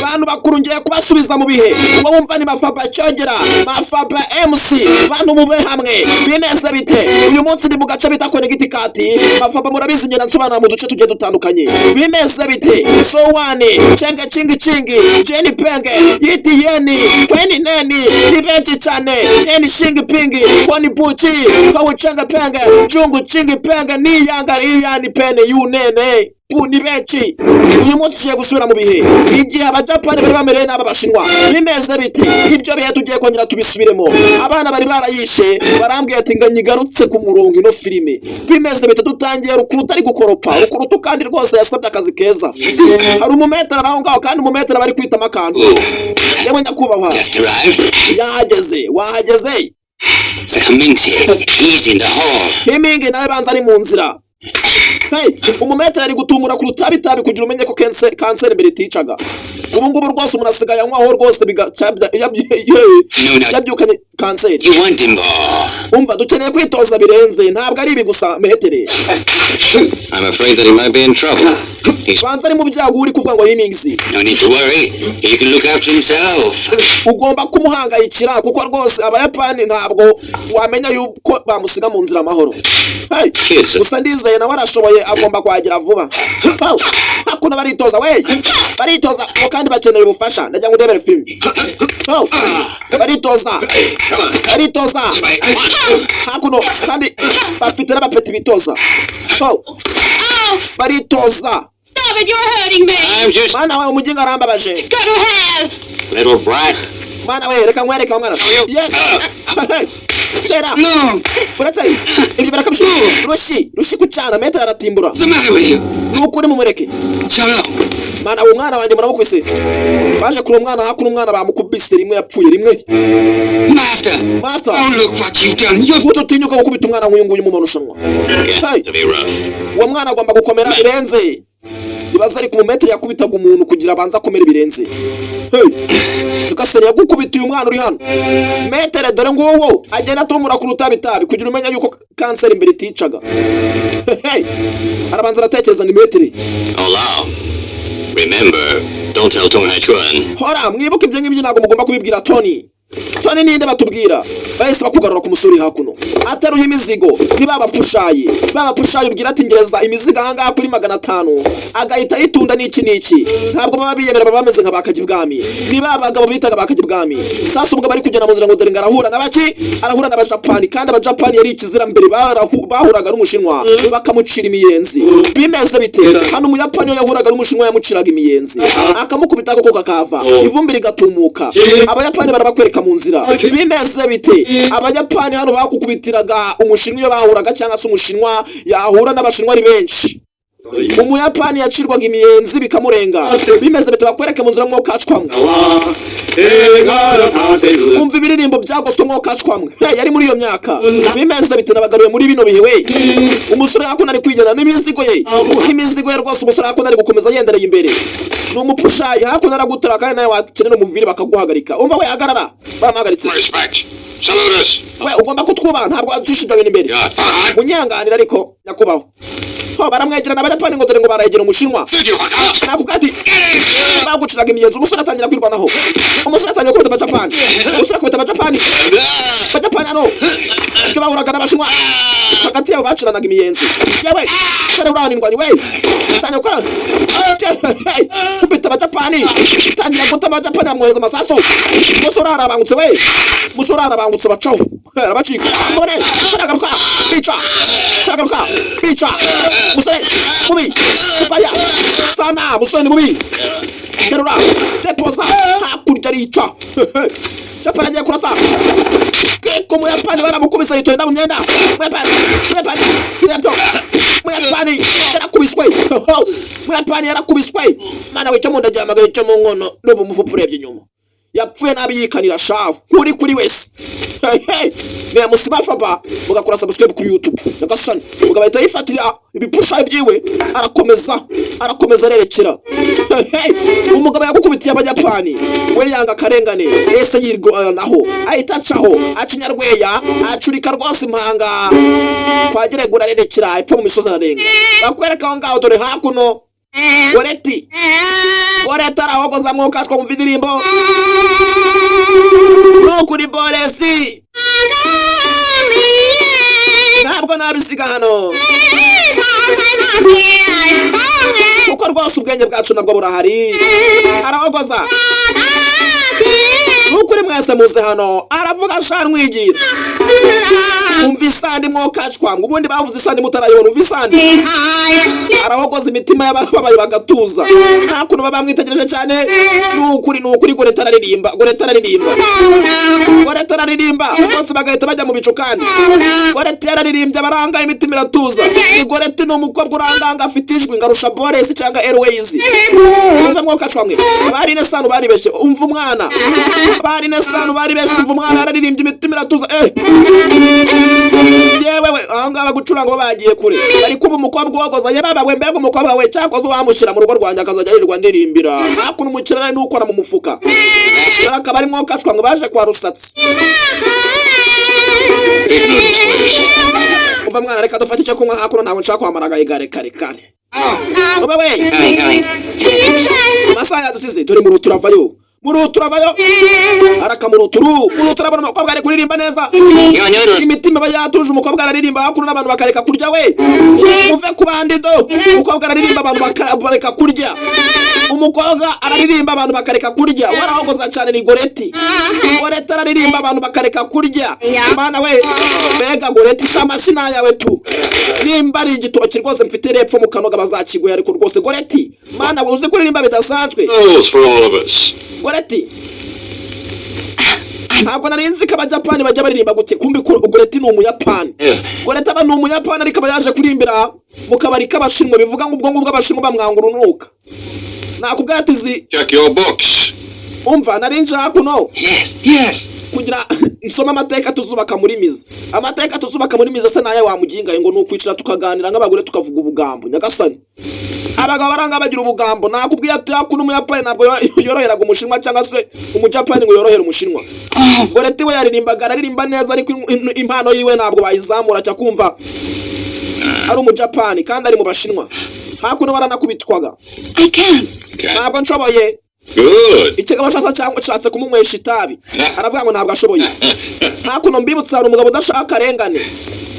Bantu bakuru, ngiye kubasubiza mu bihe. Uwo wumva ni Mafaba Cyogera, Mafaba MC. Bantu mube hamwe, bimeze bite? Uyu munsi ni mu gace bita Connecticut. Mafaba murabizi, ngenda nsobanura mu duce tugiye dutandukanye. Bimeze bite? Sowani chenge chingi chingi jeni penge yiti yeni kweni neni ni benshi cyane yeni shingi pingi kwani buchi kawuchenge penge jungu chingi penge ni yanga iyani pene yunene bu ni benshi. Uyu munsi tugiye gusubira mu bihe igihe Abajapani bari bamereye nabi Abashinwa. Bimeze biti? Ibyo bihe tugiye kongera tubisubiremo. Abana bari barayishe, barambwiye ati ngo nyigarutse ku murongo ino filime. Bimeze bite? Dutangiye Rukuruta ari gukoropa. Rukuruta kandi rwose yasabye akazi keza. Hari umumetero aho ngaho, kandi umumetero bari kwitamo akantu. Yewe nyakubahwa. Just arrived. Yahageze, wahageze. Ming's here. He's in the hall. Himingi nawe banza ari mu nzira. Hey, umumetero ari gutumura ku rutabitabi kugira umenye ko kanseri mbere iticaga. Ubu ngubu rwose umuntu asigaye anywaho rwose bigaca No, no. yabyukanye kanseri. You want him more. Umva, dukeneye kwitoza birenze, ntabwo ari ibi gusa, metere. I'm afraid that he might be in trouble. He's Banza ari mu byago uri kuvuga ngo Himingzi. no need to worry. He can look after himself. Ugomba kumuhangayikira kuko rwose Abayapani ntabwo wamenya yuko bamusiga mu nzira amahoro. Hey, Kids. gusa ndizeye nawe arashoboye, agomba kuhagera vuba. Oh, hakuno baritoza we, baritoza ngo kandi bakeneye ubufasha. Ndagira ngo ndebere filime. Oh, baritoza, baritoza hakuno kandi bafite n'abapeti bitoza. Oh, Oh, baritoza. stop it! You're hurting me! I'm just Mwana we, umuginga arambabaje. Go to hell! little brat. Mwana we, reka nkwereke mwana ye. Tera. No. Uretse ibyo birakabije. Rushi rushi ku cyana, metero aratimbura. What's the matter with you? Ni ukuri mumureke. Shut up. Mana, uwo mwana wanjye muramukubise. Baje kuri uwo mwana hakuno, umwana bamukubise rimwe, yapfuye rimwe. Master. Master. Oh, look what you've done. You're Gute utinyuka gukubita umwana nk'uyu nguyu mu marushanwa? Hey. to be rough. Uwo mwana agomba gukomera birenze. Ibaze ariko, umumetero yakubitaga umuntu kugira abanze akomere birenze. Hey. Nyagasani, yagukubita uyu mwana uri hano. Metere dore nguwo agenda atumura ku rutabitabi kugira umenya yuko kanseri imbere iticaga. Hey. Arabanza aratekereza, ni metere. Hola. Remember, don't tell Tong Hai Chuan. Hora mwibuke, ibyo ngibyo ntabwo mugomba kubibwira Tony. Tony ninde batubwira? Bahise bakugarura ku musore hakuno ateruye imizigo. Ni babapushayi, babapushayi ubwira ati ngereza imizigo ahangaha kuri 500, agahita ayitunda. N'iki n'iki, ntabwo baba biyemera, baba bameze nka bakajya ibwami. Ni ba bagabo bitaga bakajya ibwami. Sasa ubwo bari kugenda mu nzira ngo dore ngo arahura n'abaki? Arahura n'Abajapani. Kandi Abajapani yari ikizira mbere, bahuraga n'Umushinwa bakamucira imiyenzi. Bimeze bite hano? Umuyapani iyo yahuraga n'Umushinwa yamuciraga imiyenzi, akamukubita koko kakava ivumbi rigatumuka. Abayapani barabakwereka mu nzira. Bimeze bite? Abayapani hano bakukubitiraga Umushinwa iyo bahuraga, cyangwa se Umushinwa yahura n'Abashinwa ari benshi, Umuyapani yacirwaga imiyenzi bikamurenga. Bimeze bite? Bakwereke mu nzira mwokacwamwe. Umva ibiririmbo byagoswe mwokacwamwe. Hey, yari muri iyo myaka. Bimeze bite? Nabagaruye muri bino bihe we. Umusore hakuno ari kwigendera n'imizigo ye, n'imizigo ye rwose. Umusore hakuno ari gukomeza yendereye imbere, ni umupushayi. Hakuno aragutera kandi nawe wakenera umuviri bakaguhagarika. Umva we, hagarara, baramuhagaritse. Respect. Salute us. We, ugomba kutwubaha, ntabwo wacisha ibyo bintu imbere. Yeah. Munyanganira ariko nyakubahwa. Ho baramwegerana Abayapani ngo dore ngo barayegera Umushinwa. Nakuvuga ati baguciraga imiyenzi. Umusore atangira kwirwanaho, umusore atangira gukubita Abajapani, umusore akubita Abajapani. Abajapani hano ibyo bahuraga n'Abashinwa, hagati yabo baciranaga imiyenzi. Yewe sore, urahanirwanye we, tangira gukora kubita Abajapani, tangira guta Abajapani, bamwohereza amasasu. Umusore arabangutse we, umusore arabangutse, bacaho arabacika. Mbone umusore agaruka bica, umusore agaruka bica. Umusore mubi baya sana, umusore ni mubi. Terura depoza hakurya arica. Japani agiye kurasa kiko. Muyapani baramukubise, yitonda mu myenda. Muyapani, Muyapani yabyo, Muyapani yarakubiswe, Muyapani yarakubiswe. Mana we, cyo mu nda gihamagaye cyo mu nkono. N'ubu umufupa urebye inyuma yapfuye nabi, yikanira shaho nkuri kuri wese. Hey, hey. Ni musiba faba mugakora subscribe kuri YouTube. Nyagasani, mugabo ahita yifatira ibipusha byiwe, arakomeza, arakomeza arerekera. Hey, hey. Umugabo yagukubitiye Abajapani we, yanga akarengane ese, yirwanaho, ahita acaho, aca inyarweya, acurika rwose impanga kwa Geregura, arerekera epfo mu misozi, ararenga. Bakwereka aho ngaho, dore hakuno. Goreti, Goreti arahogoza, mwokashwa wumva indirimbo. Nukuri Boresi, ntabwo nabisiga hano, kuko rwose ubwenge bwacu nabwo burahari. Arahogoza. Nukuri mwese muze hano, aravuga shanwigira. Umva isandi, mwokacwa ngo ubundi bavuze isandi mutarayibona. Umva isandi, arahogoza imitima y'abababaye bagatuza. Nta kuntu baba bamwitegereje cyane. Nukuri, nukuri, Goreta araririmba, Goreta araririmba, Goreta araririmba, bose bagahita bajya mu bicu. Kandi Goreta yararirimbye abaranga imitima iratuza. Ni Goreta, ni umukobwa uranganga, afite ijwi ngarusha Boresi cyangwa Airways. Umva mwokacwa mwe, bari nesanu baribeshye. Umva umwana, bari nesanu baribeshye. Umva umwana yararirimbye imitima iratuza. Yewe we, aho ngaho gucuranga bo bagiye kure, bari kuba umukobwa uhogoza. Ye baba we, mbega umukobwa we! Cyakoze uwamushyira mu rugo rwanjye akazajya yirirwa ndirimbira. Hakuno umukirare n'ukora mu mufuka, dore akaba ari mwokacwa ngo baje kwa Rusatsi. Big noodles, please. Umva mwana, reka dufate icyo kunywa hakuno, ntabwo nshaka kwamara agahigare kare kare. Uba we, amasaha yadusize. Dore mu turavayo, mu turavayo, araka mu ruturu, mu turabona umukobwa ari kuririmba neza. Your noodles. Imitima iba yatuje. Umukobwa araririmba hakuno n'abantu bakareka kurya. We, muve ku bandi do. Umukobwa araririmba, abantu bareka kurya. Umukobwa araririmba, abantu bakareka kurya. Warahogoza cyane ni Goreti. Goreti araririmba, abantu bakareka kurya. Mana we, mbega Goreti! Shamashina yawe tu, nimba ari igitoki rwose mfite repfo mu kanoga bazakiguye. Ariko rwose Goreti, mana we, uzi kuririmba bidasanzwe. Noodles for all of us. Goreti, ntabwo nari nzi ko Abajapani bajya baririmba gute. Kumbi ko Goreti ni Umuyapani. Goreti aba ni Umuyapani, ariko aba yaje kurimbira mu kabari k'Abashinwa. Bivuga ngo ubwo ngubwo Abashinwa bamwanga urunuka. Nakubwira ati zi Check your books. Umva, nari nje hakuno Yes. kugira nsome amateka tuzubaka muri mizi. Amateka tuzubaka muri mizi se nayo wamugingaye? Ngo ni ukwicara tukaganira nk'abagore, tukavuga ubugambo. Nyagasani, abagabo baranga bagira ubugambo. Nakubwiye ati hakuno Umuyapani ntabwo yoroheraga Umushinwa, cyangwa se Umujapani ngo yorohere Umushinwa. Goreti we yaririmbaga, araririmba neza, ariko impano yiwe ntabwo bayizamura. Cya kumva ari Umujapani kandi ari mu Bashinwa. Hakuno baranakubitwaga. I can't. Okay. Ntabwo nshoboye. Good. Ikigabo cyasa cyangwa gishatse kumunywesha itabi, aravuga ngo ntabwo ashoboye. Hakuno mbibutsa, hari umugabo udashaka akarengane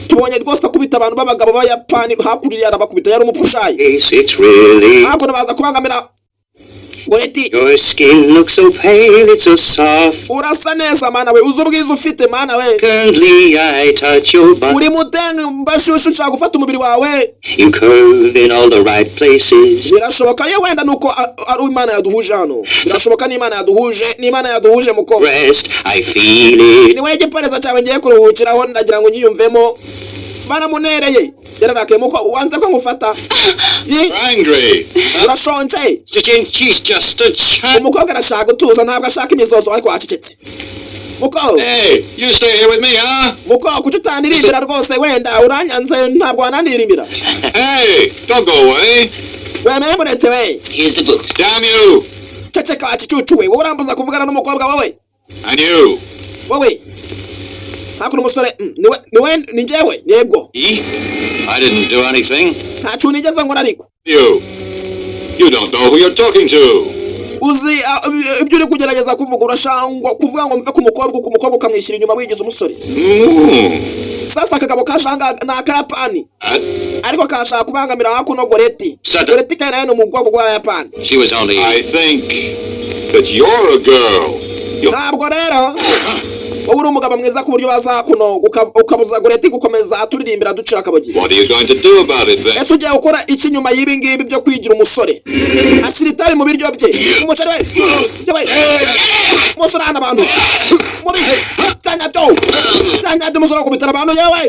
tubonye rwose akubita abantu b'abagabo b'Abayapani. Hakurya arabakubita, yari umupushayi. It's really. Hakuno baza kubangamira Goreti. Your skin looks so pale, it's so soft. Urasa neza, mana we, uzi ubwiza ufite, mana we. Kindly I touch your body. Uri mutenge mbashyushyu, nshaka gufata umubiri wawe. You curve in all the right places. Birashoboka ye wenda nuko ari Imana yaduhuje hano. Birashoboka n'Imana yaduhuje, n'Imana yaduhuje, mukobwa. Rest, I feel it. Ni wowe gipareza cyawe ngiye kuruhukiraho, ndagira ngo nyiyumvemo. Baramunereye, yararakaye. Muko wanze ko ngufata? Yi. Angry. Urashonje? She's just a child. Umukobwa arashaka gutuza, ntabwo ashaka imizozo, ariko wacecetse muko. Hey, you stay here with me, huh? Muko, kuki utanirimbira rwose? Wenda uranyanze, ntabwo wananirimbira. Hey, don't go away. Wemeye muretse we. Here's the book. Damn you. Ceceka wakicucu we, wowe urambuza kuvugana n'umukobwa wowe. And you. Wowe hakuno umusore, niwe, niwe, ni njyewe, yego. I didn't do anything. Nta kintu nigeze nkora ariko. You. You don't know who you're talking to. Uzi ibyo uri kugerageza kuvuga? Urashangwa kuvuga ngo mve ku mukobwa, ku mukobwa ukamwishyira inyuma wigize umusore. Sasa akagabo kashanga ni Akayapani, ariko kashaka kubangamira hakuno Goreti. Goreti kandi nawe ni mu bwoko bw'Abayapani. She was only. I think that you're a girl. You're Ntabwo rero wowe uri umugabo mwiza ku buryo waza hakuno ukabuza Goreti gukomeza aturirimbira ducira akabogi. What are you going to do about it then? Ese ugiye gukora iki nyuma y'ibi ngibi byo kwigira umusore? Ashyira itabi mu biryo bye, umuceri we yewe. Umusore hano, abantu mubi byanyabyo, byanyabyo. Umusore akubitira abantu yewe.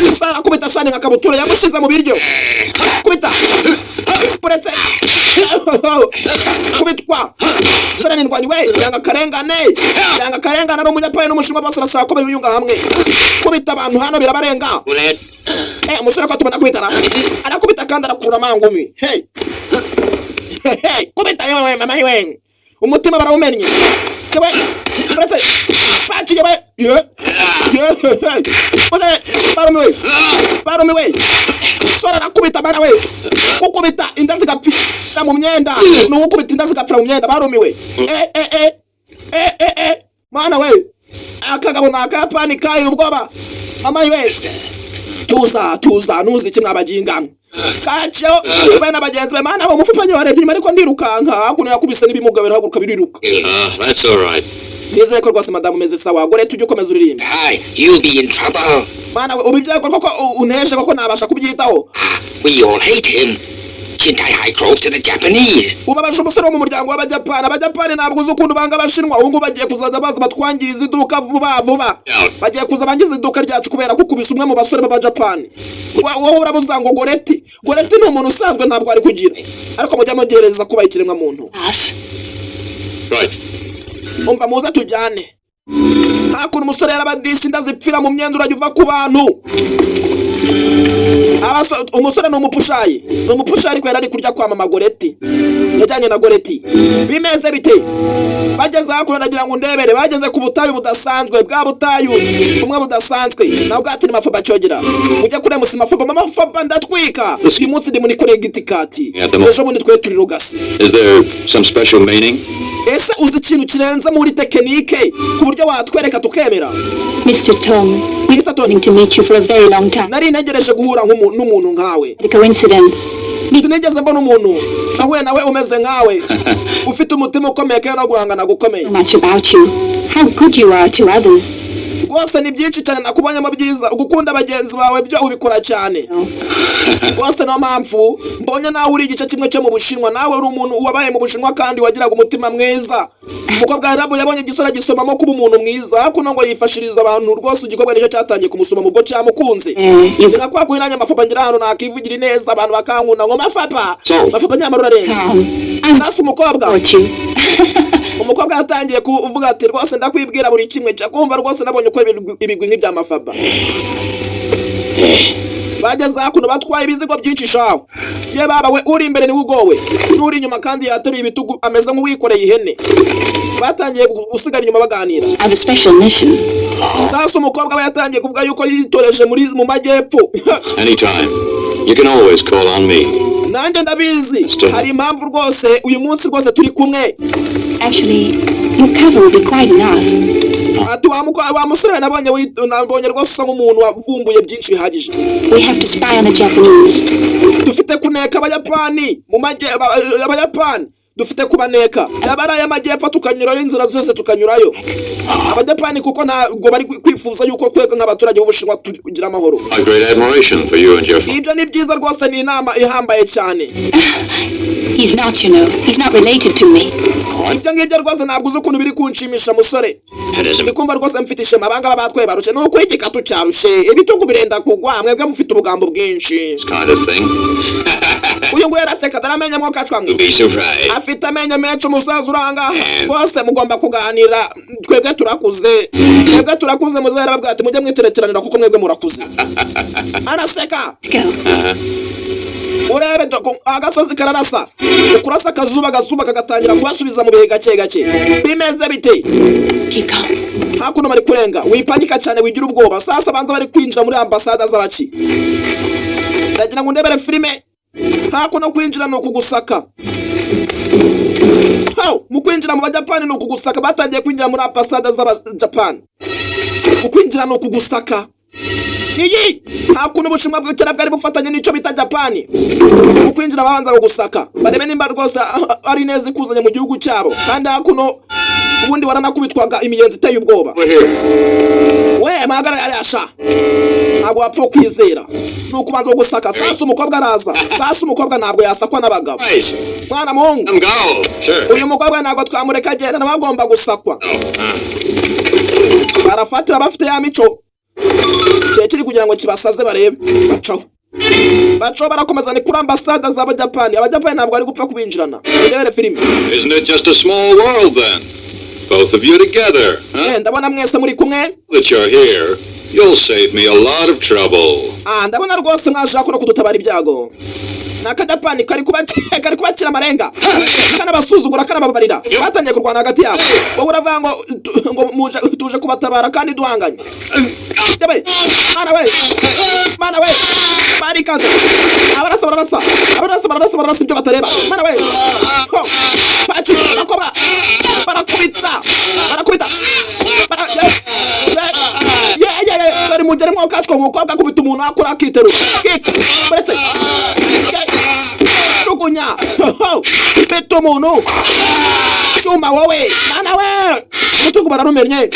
Umusore arakubita shani nka kabutura yamushyize mu biryo. Kubita uretse kubitwa. Umusore ni ndwanyi we, yanga akarengane, yanga akarengane. Ari Umuyapani n'Umushinwa, bose arashaka ko biyunga hamwe. Kubita abantu hano birabarenga. Umusore ko tubona kubitara, arakubita kandi arakura amangumi. Hey hey hey, kubita yewe mama yewe, umutima barawumennye yewe. Uretse baci yewe ye. Yehehe, bose barumiwe, barumiwe. Sora arakubita bana we, gukubita inda zigapfira mu myenda, ni ugukubita inda zigapfira mu myenda. Barumiwe. Eh eh eh eh eh eh, mwana we, akagabo ni akayapani kayo ubwoba. Mama we, tuza, tuza, nuzi kimwe abaginga kaciyo bene bagenzi be. Mana, bo mufupanye warebye inyuma, ariko ndirukanka hakuno yakubise n'ibimuga birahaguruka biriruka. That's all right. Nizeye ko rwose madamu umeze sawa. Gore tujye ukomeza uririmbe. Hi, you'll be in trouble. Mana we, ubu ibyago koko unteje koko nabasha kubyitaho? We all hate him. Chintai Hai Grove to the Japanese. Ubabaje umusore wo mu muryango w'Abajapani. Abajapani ntabwo uzi ukuntu banga Abashinwa. Ubu ngubu bagiye kuzaza baza batwangiriza iduka vuba vuba. Bagiye kuza bangiza iduka ryacu kubera kukubisa umwe mu basore b'Abajapani. Wowe urabuza ngo Goreti, Goreti ni umuntu usanzwe, ntabwo ari kugira, ariko mujya mugereza kubaha ikiremwamuntu. Us. Right. Umva, muze tujyane hakuno. Umusore yarabadisha inda zipfira mu myenda, urajya uva ku bantu. Umusore ni umupushayi, ni umupushayi, ariko yari ari kurya kwa mama Goreti, yajyanye na Goreti. Bimeze bite? Bageze hakuno, ndagira ngo ndebere, bageze ku butayu budasanzwe, bwa butayu bumwe budasanzwe nabwo. Ati ni Mafaba cyogera, ujya kuri musi Mafaba, mama Mafaba, ndatwika uyu munsi ndi muri Koregitikati, ejo bundi twe turi rugasi. Is there some special meaning? Ese uzi ikintu kirenze muri tekinike ku buryo watwereka tukemera? Mr. Tong, we've Mr. Tong. been wanting to meet you for a very long time. Nari ntegereje guhura n'umuntu nkawe. The coincidence. Sinigeze mbona umuntu nahuye nawe umeze nkawe, ufite umutima ukomeye kandi no guhangana gukomeye. So much about you. How good you are to others. Rwose ni byinshi cyane nakubonyemo byiza. Gukunda bagenzi bawe byo ubikora cyane rwose. Niyo mpamvu mbonye nawe uri igice kimwe cyo mu Bushinwa, nawe uri umuntu wabaye mu Bushinwa kandi wagiraga umutima mwiza. Umukobwa rabo yabonye igisore gisomamo kuba umuntu mwiza hakuno, ngo yifashiriza abantu rwose. Igikorwa nicyo cyatangiye kumusoma, ubwo cyamukunze. You Ni nka kwa kundi nanjye Mafapa ngira ahantu nakivugira ineza, abantu bakankunda ngo Mafapa, So- Mafapa, nyamara urarenze. Calm. I'm Sasa umukobwa support you. umukobwa yatangiye kuvuga ati rwose ndakwibwira buri kimwe cya kumva rwose nabonye ukora ibigwi nk'ibya Mafaba. Bageze hakuno batwaye ibizigo byinshi shaho. Ye baba we, uri imbere niwe ugowe n'uri inyuma, kandi yateruye ibitugu ameze nk'uwikoreye ihene. Batangiye gusigara inyuma baganira. I have a special mission. Sasa umukobwa we yatangiye kuvuga yuko yitoreje muri mu majyepfo. Anytime. You can always call on me. Nanjye ndabizi. Stop. Hari impamvu rwose uyu munsi rwose turi kumwe. Actually, your cover will be quite enough. Ati wa musore we, nabonye rwose usa nk'umuntu wavumbuye byinshi bihagije. We have to spy on the Japanese. Dufite kuneka Abayapani mu majye Abayapani dufite kubaneka, yaba ari ay'amajyepfo tukanyurayo, inzira zose tukanyurayo Abayapani, kuko ntabwo bari kwifuza yuko twebwe nk'abaturage b'Ubushinwa tugira amahoro. A great admiration for you and your Ibyo ni byiza rwose, ni inama ihambaye cyane. He's not, you know. He's not related to me. Ibyo ngibyo rwose ntabwo uzi ukuntu biri kunshimisha, musore. It isn't Ndi kumva rwose mfite ishema. Abangaba batwebarushe ni ukuri, igikatu cyarushe, ibitugu birenda kugwa, mwebwe mufite ubugambo bwinshi. This kind of thing. Uyu nguyu araseka, dore amenyo mwokacwamwe. You'll be surprised. Afite amenyo menshi umusaza uranga. Rwose mugomba kuganira, twebwe turakuze, twebwe turakuze. Muzahera babwira ati mujye mwitereteranira kuko mwebwe murakuze. Araseka. Let's go. Urebe agasozi kararasa, ukurasa akazuba, agazuba kagatangira kubasubiza mu bihe gake gake. Bimeze bite? Keep calm. Hakuno bari kurenga, wipanika cyane, wigira ubwoba. Sasa banza bari kwinjira muri ambasada z'abaki. Ndagira ngo ndebere filime. Hakuno kwinjira ni ukugusaka. Ho, mu kwinjira mu Bajapani ni ukugusaka. Batangiye kwinjira muri ambasada z'Abajapani, mu kwinjira ni ukugusaka. Iyi hakuno Ubushinwa bwa kera bwari bufatanye n'icyo bita Japani. Mu kwinjira babanza kugusaka, barebe nimba rwose ari neza ikuzanye mu gihugu cyabo. Kandi hakuno ubundi waranakubitwaga imigenzo iteye ubwoba. Over here. We muhagarare hariya sha, ntabwo wapfa kwizera, ni ukubanza gusaka. Sasa umukobwa araza. Sasa umukobwa ntabwo yasakwa n'abagabo. Right. Mwana muhungu. Come go. Sure. Uyu mukobwa ntabwo twamureka agenda, nawe agomba gusakwa. Oh, Barafata bafite ya mico kiba kiri kugira ngo kibasaze barebe. Bacaho, bacaho, barakomeza. Ni kuri ambasada z'Abajapani. Abajapani ntabwo bari gupfa kubinjirana. Urebere filime. Isn't it just a small world then? Both of you together, huh? Ndabona mwese muri kumwe. That you're here, you'll save me a lot of trouble. Ah, ndabona rwose mwashaka no kudutabara ibyago. Ni Akajapani kari kubacira amarenga, kanabasuzugura, kanababarira. Batangiye kurwana hagati yabo. Wowe uravuga ngo tuje kubatabara. Nzagutabara kandi duhanganye. Yabe, mana we, mana we, barikanze. Abarasa bararasa, abarasa bararasa, bararasa ibyo batareba. Mana we! Ho! Paci bakobwa barakubita, barakubita, bara ye ye ye ye, bari mugere mwo kacwa. Umukobwa akubita umuntu akura akiterura Kit, uretse Ye, jugunya. Ho! Bita umuntu cyuma wowe. Mana we, urutugu bararumennye.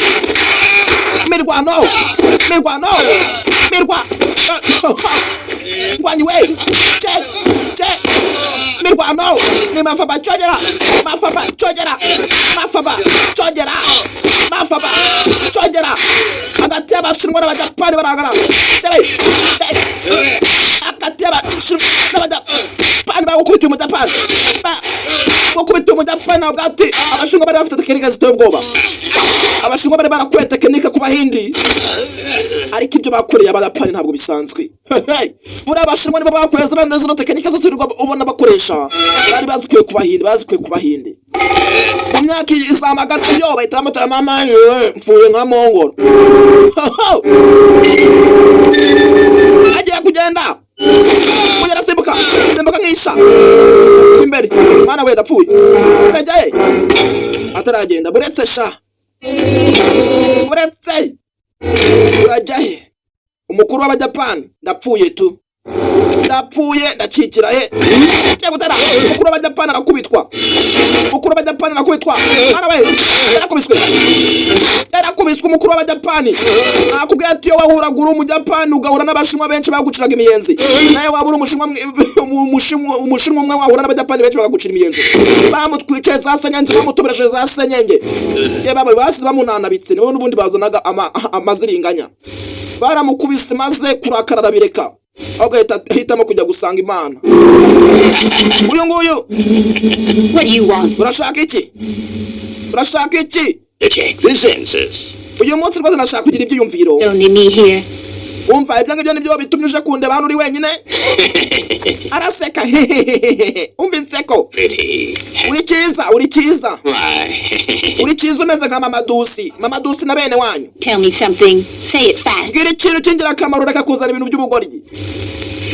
Mirwano, mirwano, mirwa ndwanyi we, ce ce mirwano ni mafaba cogera, mafaba cogera, mafaba cogera, mafaba cogera. Hagati y'Abashinwa n'Abajapani barangana. Cebe ce, hagati y'Abashinwa n'Abajapani bagukubita Umujapani, bagukubita Umujapani. Ntabwo ati Abashinwa bari bafite tekinike ziteye ubwoba. Abashinwa bari barakuye tekinike ku Bahindi, ariko ibyo bakoreye Abayapani ntabwo bisanzwe. Hey, buriya Abashinwa nibo bakuye zino tekinike zose wirirwa ubona bakoresha. Bari bazikuye ku Bahindi, bazikuye ku Bahindi mu myaka iza magana yo bahita bamutera. Mama yewe, mfuye nka mongoro. Agiye kugenda, uyu arasimbuka, simbuka nk'isha imbere. Mwana we, ndapfuye, ndajyaye. Ataragenda, buretse sha, buretse, urajya he? Umukuru w'Abajapani, ndapfuye tu, ndapfuye, ndacikira he? Cyangwa gutera umukuru w'Abajapani arakubitwa, umukuru w'Abajapani arakubitwa. Mwana we, yarakubiswe, yarakubiswe umukuru w'Abajapani. Nakubwiye ati iyo wahuraga uri Umujapani ugahura n'Abashinwa benshi, baguciraga imiyenzi. Nawe waba uri Umushinwa, Umushinwa umwe wahura n'Abajapani benshi bakagucira imiyenzi. Bamutwicaye za senyenge, bamutoberesheje za senyenge. Ye baba, basize bamunanabitse. Nibo n'ubundi bazanaga amaziringanya. Baramukubise maze kurakara arabireka, ahubwo ahitamo kujya gusanga Imana. Uyu nguyu. What do you want? Urashaka iki? Urashaka iki? To check the census. Uyu munsi rwose nashaka kugira ibyiyumviro. Only me here. Umva, ibyo ngibyo nibyo bitumye uje kundeba hano uri wenyine? Araseka. Umva inseko. Pretty. Uri cyiza, uri cyiza. Why? Uri cyiza, umeze nka Mama Dusi, Mama Dusi na bene wanyu. Tell me something. Say it fast. Mbwira ikintu cy'ingirakamaro, reka kuzana ibintu by'ubugoryi.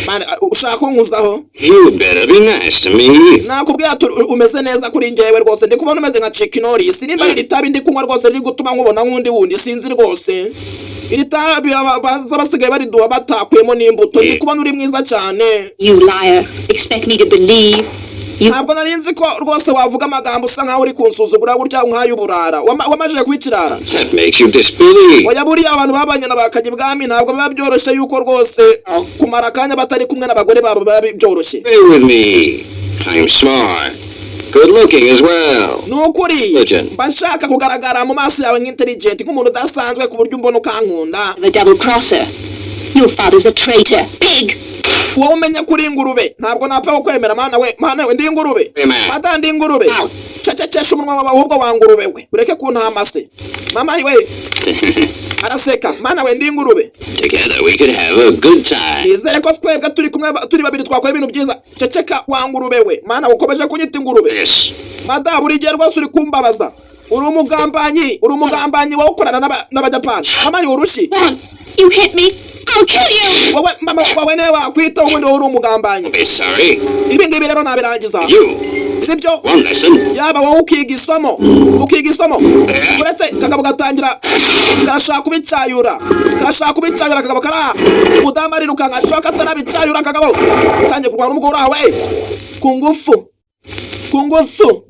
Mani, ushaka kunkuzaho? You better be nice to me. Nakubwiye ati umeze neza kuri njyewe rwose. Ndi kubona umeze nka Chuck Norris. Nimba iri tabi ndi kunywa rwose riri gutuma nkubona nk'undi wundi, sinzi rwose. Iri tabi baza basigaye bariduha batakuyemo n'imbuto. Ndi kubona uri mwiza cyane. You liar. Expect me to believe you? Ntabwo nari nzi ko rwose wavuga amagambo usa nkaho uri kunsuzugura gutya, nk'ay'uburara. Wamajije kuba ikirara. That makes you disbelieve. Oya, buriya abantu babanye na bakajya ibwami ntabwo biba byoroshye yuko rwose kumara akanya batari kumwe n'abagore babo biba byoroshye. Stay with me. I'm smart. Good looking as well. Ni ukuri. Legend. Mba nshaka kugaragara mu maso yawe nk'intelligent, nk'umuntu udasanzwe, ku buryo umbona ukankunda. A double crosser. Your father's a traitor. Pig! Wowe umenya ko uri ingurube, ntabwo napfa kukwemera. Mana we, mana we, ndi ingurube? Amen. Mata, ndi ingurube? Out. Cecekesha umunwa wawe ahubwo, wa ngurube we, ureke kuntamase. Mama we, araseka. Mana we, ndi ingurube? Together we could have a good time. Nizere ko twebwe turi kumwe, turi babiri, twakora ibintu byiza. Ceceka wa ngurube we. Mana, ukomeje kunyita ingurube. Yes. Mada, buri gihe rwose uri kumbabaza. Uri umugambanyi, uri umugambanyi wowe ukorana n'Abajapani. Mama, urushyi. One. You hit me. I'll kill you! Wowe mama wawe niwe wakwita, ubundi wowe uri umugambanyi. Be sorry. Ibi ngibi rero nabirangiza. You. Sibyo? One lesson. Yaba wowe ukiga isomo, ukiga isomo. Uretse kagabo gatangira karashaka kubicyayura, karashaka kubicyayura. Kagabo kara umudamu arirukanka coka atarabicyayura. Kagabo tangiye kurwana n'umugore wawe ku ngufu, ku ngufu.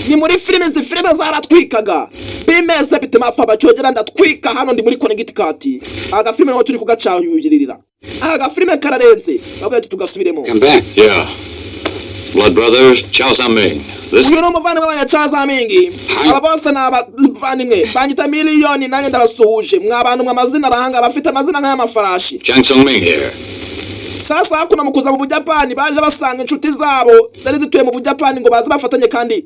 Ni muri filime, izi filime zaratwikaga. Bimeze bitema afa bacyogera ndatwika. Hano ndi muri Connecticut. Aga filime niho turi kugacayuririra. Aka gafilime kararenze, bavuga ati tugasubiremo. Come back. Yeah. Blood brothers, Chow Ming. This Uyu ni umuvandimwe wa Nyacazamingi. Aba bose ni abavandimwe. Banyita Miliyoni, nanjye ndabasuhuje mwa bantu mwe. Amazina arahanga, bafite amazina nk'ay'amafarashi. Chang Song Ming here. Sasa hakuno mu kuza mu Bujapani, baje basanga inshuti zabo zari zituye mu Bujapani ngo baze bafatanye, kandi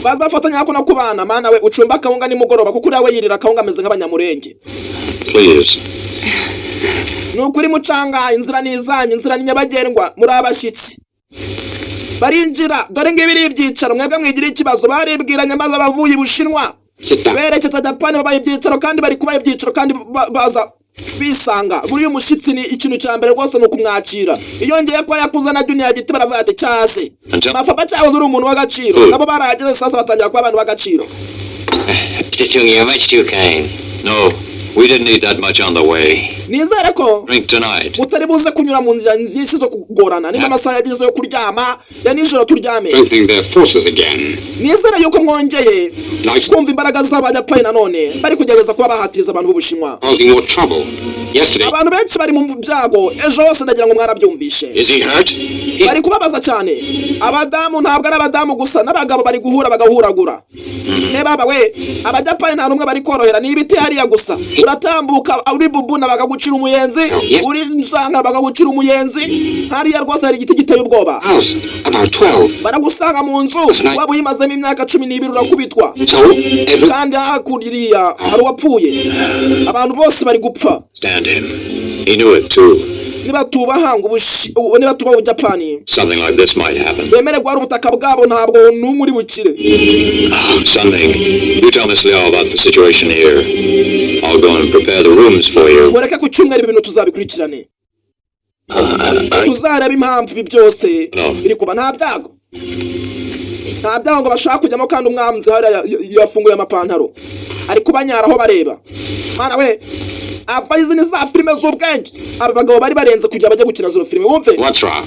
baze bafatanye hakuno kubana. Mana we, ucumba akawunga nimugoroba, kuko uriya we yirira akawunga ameze nk'Abanyamurenge. Please. Ni ukuri mucanga, inzira ni izanyu, inzira ni nyabagendwa, muri abashyitsi. Barinjira. Dore ngibi ni ibyicaro, mwebwe mwigira ikibazo. Baribwiranye maze abavuye i Bushinwa Sit down. berekeza Japani babaye ibyicaro, kandi bari kubaha ibyicaro kandi baza bisanga. Buriya umushyitsi ni ikintu cya mbere rwose ni ukumwakira. Iyo ngiye kuba yakuzana Junior Giti, baravuga ati cyaze mafaba cyahoze uri umuntu w'agaciro. Nabo barahageze sasa, batangira kuba abantu b'agaciro. Mr. Chung, you're much too kind. No, we didn't eat that much on the way. Nizere ko Drink tonight. mutari buze kunyura mu nzira nyinshi zo kugorana. Niba amasaha yageze yo kuryama ya nijoro, turyame. Strengthening their forces again. Nizere yuko mwongeye Nice. kumva imbaraga z'Abayapani nanone bari kugerageza kuba bahatiriza abantu b'Ubushinwa. Causing more trouble. Yesterday, Abantu benshi bari mu byago ejo hose, ndagira ngo mwarabyumvishe. Is he hurt? Bari kubabaza cyane abadamu. Ntabwo ari abadamu gusa, n'abagabo bari guhura bagahuragura. Niba we Abajapani nta n'umwe bari korohera, ni ibiti hariya gusa. Uratambuka uri bubuna bakagucira umuyenzi, uri nsanga bakagucira umuyenzi. Hariya rwose hari igiti giteye ubwoba. House, about 12. Baragusanga mu nzu waba uyimazemo imyaka 12, urakubitwa. So, every Kandi hakurya hari uwapfuye, abantu bose bari gupfa. Stand him. He knew it too. Nibatubaha ngo nibatubaha Ubujapani, Something like this might happen. bemere guhara ubutaka bwabo, ntabwo n'umwe uri bukire. Sunning, you tell Miss Liao about the situation here. I'll go and prepare the rooms for you. Mureke ku cyumweru ibintu tuzabikurikirane, tuzareba impamvu ibi byose No. biri kuba. Nta byago, nta byago ngo bashaka kujyamo. Kandi umwanzi hariya yafunguye amapantaro, ari kubanyaraho bareba. Mana we, ava izi ni za filime z'ubwenge. Aba bagabo bari barenze kugira bajye gukina zino filime, wumve. What's wrong?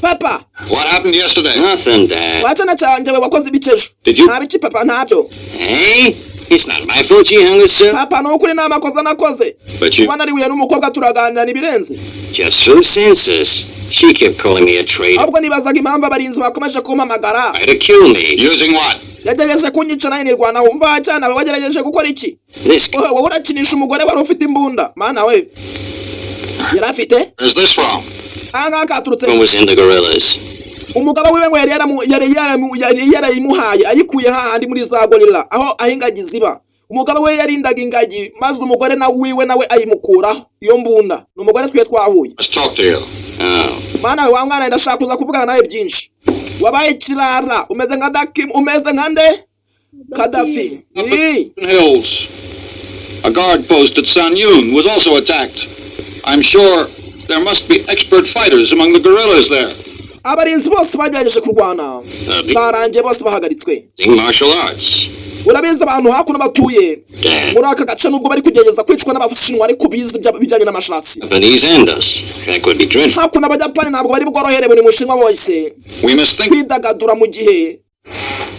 Papa. What happened yesterday? Nothing, Dad. Wacana cyanjye we, wakoze ibiki ejo? Did you- Nta biki papa, ntabyo. Hey? It's not my fault she hung herself. Papa, ni ukuri nta makosa nakoze. But you Kuba narihuye n'umukobwa turaganira ntibirenze. Just so senseless. She kept calling me a traitor. Ahubwo nibazaga impamvu abarinzi bakomeje kumpamagara. Try to kill me. Using what? Yagerageje kunyica nawe nirwanaho. Umva cyane, we wagerageje gukora iki? This Wowe urakinisha umugore wari ufite imbunda. Mana we, yari afite Where's this from? Aha ngaha katurutse. One was in the gorillas. Umugabo wiwe ngo yari yarayimuhaye, ayikuye hahandi muri za gorilla aho ingagi ziba. Umugabo we yarindaga ingagi, maze umugore nawe wiwe nawe ayimukuraho iyo mbunda. Ni umugore twiye twahuye. Let's talk to you. Oh. Mana we, wa mwana, ndashaka kuza kuvugana nawe byinshi. Wabaye ikirara, umeze nka Daki, umeze nka nde, Kadafi. Ii. Hills. A guard post at Sanyun was also attacked. I'm sure there must be expert fighters among the guerrillas there. Abarinzi bose bagerageje kurwana barangiye bose bahagaritswe. Martial arts. Urabizi, abantu hakuno batuye Dad. muri aka gace, nubwo bari kugerageza kwicwa n'Abashinwa, ariko bizi ibijyanye n'amashatsi. Japanese and us. That could be dreadful. Hakuno Abajapani ntabwo bari bworohere buri mushinwa wese We must think kwidagadura mu gihe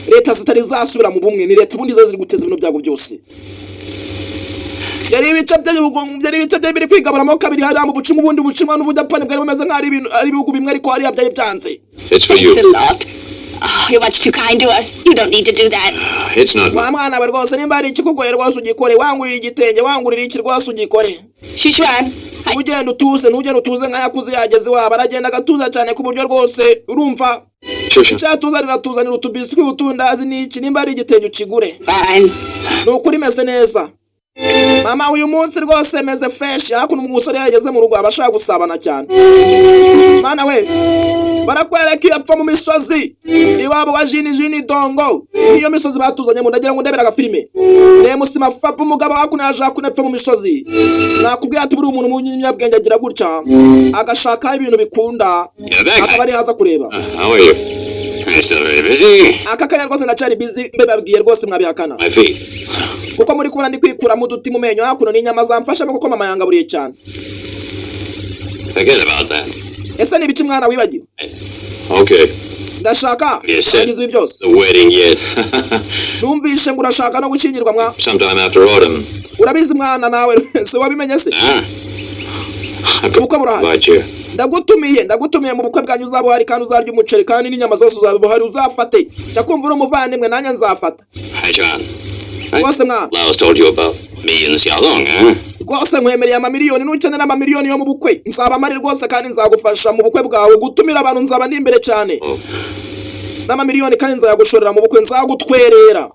leta zitari zasubira mu bumwe. Ni leta ubundi zo ziri guteza ibintu byago byose. Yari ibice bye biri kwigaburamo kabiri hariya mu Bushinwa. Ubundi Bushinwa n'Ubujapani bwari bumeze nk'aho ari ibintu ari ibihugu bimwe, ariko hariya byari byanze. It's for you. Thanks a lot. Oh, you're much too kind to us. You don't need to do that. It's not. Wa mwana we, rwose nimba hari ikikugoye rwose ugikore, wangurira igitenge, wangurira iki, rwose ugikore. Shishuan, I Ugenda utuze, ntugende utuze nk'ayakuze yageze iwabo. Aragenda agatuza cyane ku buryo rwose urumva Shusha. icyatuzanira, tuzanira utubiswi, utundazi n'iki. Nimba ari igitenge ukigure. Fine. Ni ukuri meze neza mama, uyu munsi rwose meze fresh. Hakuno umusore yageze mu rugo aba ashaka gusabana cyane. Mana we, barakwereka iyo apfa mu misozi iwabo wa Jini Jini Dongo. Niyo misozi batuzanyemo. Ndagira ngo ndebere agafilime nemusima fapa. Umugabo hakuno yaje, hakuno apfa mu misozi. Nakubwiye ati buri umuntu w'umunyabwenge agira gutya agashaka ibintu bikunda, akaba ari haza kureba. How are you? I'm still very busy. Aka kanya rwose ndacyari busy, mbebabwiye rwose mwabihakana. My feet. Kuko muri kubona ndi kwikuramo uduti mu menyo. Hakuno ni inyama zamfashamo kuko mama yangaburiye cyane. Forget about that. Ese ni ibiki mwana, wibagiwe? Okay. Ndashaka Yes, sir. kurangiza ibi byose. The wedding yet. Numvishe ngo urashaka no gushyingirwa mwa. Sometime after autumn. Urabizi mwana, nawe se wabimenye se? Ah. Ubukwe burahari. Invite you. Ndagutumiye, ndagutumiye mu bukwe bwanyu. Uzaba uhari kandi uzarya umuceri kandi n'inyama zose uzaba uhari, uzafate. Jya kumva uri umuvandimwe, nanjye nzafata. Hi, John. Rwose mwana. Laos told you about me and Xiaolong, huh? Rwose nkwemereye amamiliyoni. Nukenera amamiliyoni yo mu bukwe, nzaba mpari rwose kandi nzagufasha mu bukwe bwawe gutumira abantu. Nzaba ndi imbere cyane. Oh. N'amamiliyoni kandi nzayagushorera mu bukwe, nzagutwerera.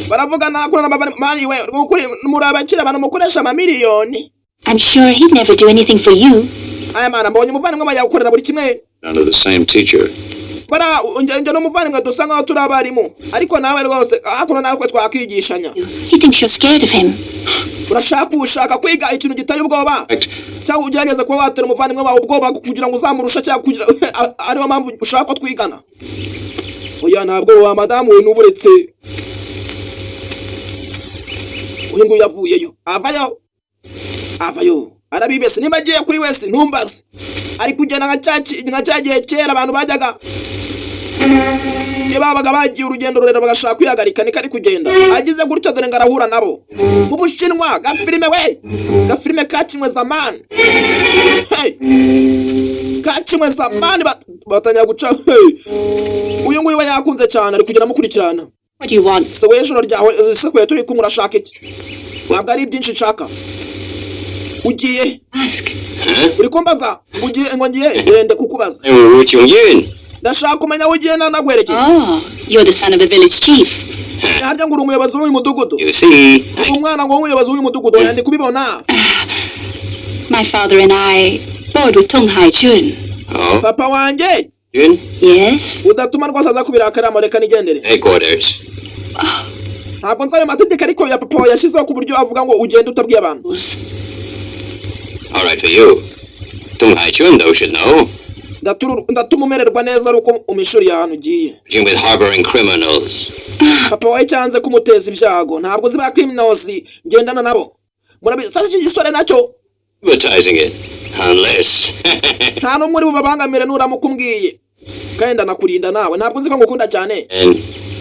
Baravuga nakura n'amamani we ukuri muri abakire, abantu mukoresha amamiliyoni. I'm sure he'd never do anything for you. Aya mana, mbonye umuvandimwe aba yagukorera buri kimwe. Under the same teacher. Bara njye n'umuvandimwe dusa nkaho turi abarimu, ariko nawe rwose hakuno nawe twakigishanya. He thinks you're scared of him. Urashaka, ushaka kwiga ikintu giteye ubwoba In fact, cyangwa ugerageza kuba watera umuvandimwe wawe ubwoba kugira ngo uzamurushe, cyangwa kugira ariyo mpamvu ushaka ko twigana? Oya, ntabwo wa madamu we n'uburetse. Uyu nguyu yavuyeyo, avayo, avayo arabibese. Niba agiye kuri wese ntumbaze, ari kugenda nka cya gihe kera abantu bajyaga, iyo babaga bagiye urugendo rurerure bagashaka kwihagarika, niko ari kugenda. Agize gutya, dore ngo arahura nabo mu Bushinwa. Gafilime we, gafilime kakinwe zamani, hey! Kakinwe zamani, batangira guca, hey! Uyu nguyu we yakunze cyane, ari kugenda amukurikirana. What do you want? Se we, ijoro ryawe se twe turi kumwe, urashaka iki? Ntabwo ari byinshi nshaka. Ugiye? Ask. Uri kumbaza ngo ugiye, ngo ngiye gende kukubaza? Wu Chongyun. Ndashaka kumenya aho ugiye nanagwerekeye. Oh, you're the son of the village chief. Harya ngo uri umuyobozi w'uyu mudugudu? You see, Uri umwana ngo w'umuyobozi w'uyu mudugudu? Oya, ndi kubibona. My father and I board with Tung Hai Chun. Oh, Papa wanjye. Jun, Yes? Udatuma rwose aza kubirakaramo, reka nigendere. Headquarters. Ntabwo nzi ayo mategeko, ariko ya papa wawe yashyizeho ku buryo avuga ngo ugende utabwiye abantu. All right for you. Tung Hai Chun, though, should know. Ndatuma umererwa neza ari uko umishuriye ahantu ugiye. Jim with harboring criminals. Papa wawe cyanze kumuteza ibyago, ntabwo uzi ba criminals ngendana nabo, murabizi. Sasa iki gisore nacyo Advertising it. Unless. Nta n'umwe uri bubabangamire nuramuka umbwiye, kandi ndanakurinda nawe. Ntabwo uzi ko ngukunda cyane? And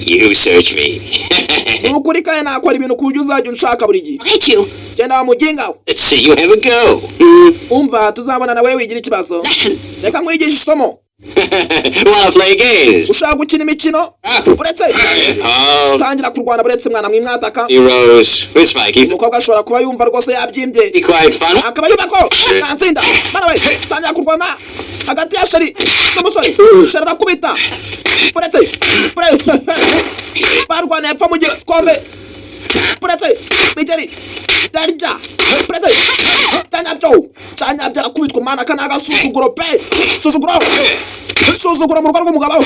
you search me. Ni ukuri, kandi nakora ibintu ku buryo uzajya unshaka buri gihe. I'll hit you. Genda wa muginga we. Let's see you have a go. Umva, tuzabona nawe, wigira ikibazo. Lesson. Reka nkwigishe isomo. Wanna play games? Ushaka gukina imikino? Uretse Oh, tangira kurwana, buretse mwana mwimwataka. heroes. With Spiky. Umukobwa ashobora kuba yumva rwose yabyimbye, Be quite fun. akaba yumva ko natsinda. Mana we, tangira kurwana hagati ya sheri n'umusore. Sheri arakubita, buretse buretse, barwana hepfo mu gikombe, buretse migeri darya, buretse cyanyabyo cyanyabyo, arakubitwa. Mana, aka ni agasuzuguro pe, suzuguro, suzuguro mu rugo rw'umugabo,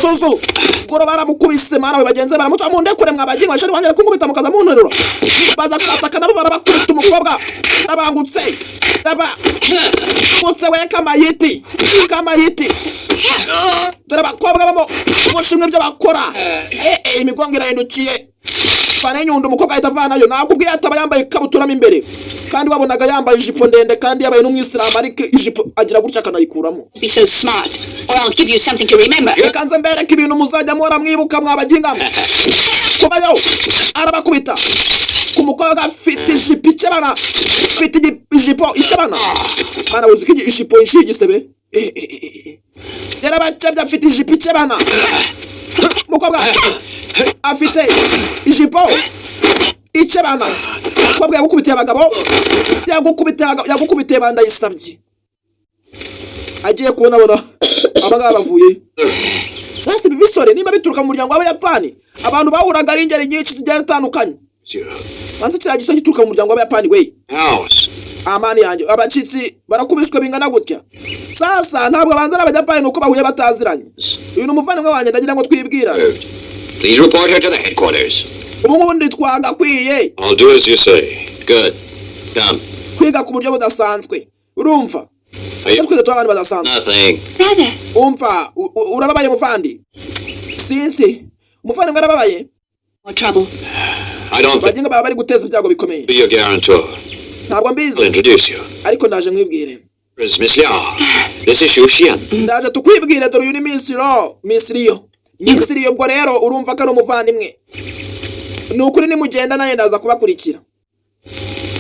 suzuguro. Baramukubise, mana we, bagenzi be baramuta mu ndekure mwabaginga, sheri wanjye ari kunkubita mukaza munterura. Baza kwataka nabo barabakubita. Umukobwa nabangutse, nabangutse we, kamayiti kamayiti. Dore abakobwa bamo umushinwa ibyo bakora. Eh eh, imigongo irahindukiye, fana inyundo, umukobwa ahita avanayo. Nakubwiye, ataba yambaye ikabutura mo imbere, kandi wabonaga yambaye ijipo ndende, kandi yabaye n'umwisilamu, ariko ijipo agira gutya akanayikuramo. Be so smart, or I'll give you something to remember. Reka nze mbereke ibintu muzajya muhora mwibuka mwabaginga. Kuvayo arabakubita ku mukobwa afite ijipo ikebana, afite ijipo ikebana. Mwana, uzi ko ijipo inshiye igisebe? Eh, eh, eh, eh. Yarabakebye, afite ijipo ikebana. Umukobwa afite ijipo ikebana. Umukobwa yagukubitiye abagabo, yagukubitiye abagabo, yagukubitiye bandayisabye. Agiye kubona abona abangaba bavuye. Sasa ibi bisore niba bituruka mu muryango w'Abayapani, abantu bahuraga ari ingeri nyinshi zigiye zitandukanye. Banze kiriya gisore gituruka mu muryango w'Abayapani we. House. Amani yanjye, abacitsi barakubiswe bingana gutya. Sasa ntabwo abanza ari Abayapani, nuko bahuye bataziranye. Uyu ni umuvandimwe wanjye, ndagira ngo twibwirane. Please report her to the headquarters. Ubu ngubu ntitwagakwiye I'll do as you say. Good. Come. kwiga ku buryo budasanzwe, urumva? Iyo twese tuba abantu badasanzwe. Nothing. Brother, Umva, urababaye muvandi? Sinzi, umuvandimwe arababaye. more trouble. I don't think Bagenga baba bari guteza ibyago bikomeye. be your guarantor. Ntabwo mbizi. I'll introduce you. Ariko ndaje nkwibwire. Is Miss Yao. This is Xu Xian. Ndaje tukwibwire. Dore uyu ni Misiro, Misiriyo, Misiriyo. Ubwo rero urumva ko ari umuvandimwe. Ni ukuri, nimugenda nawe ndaza kubakurikira.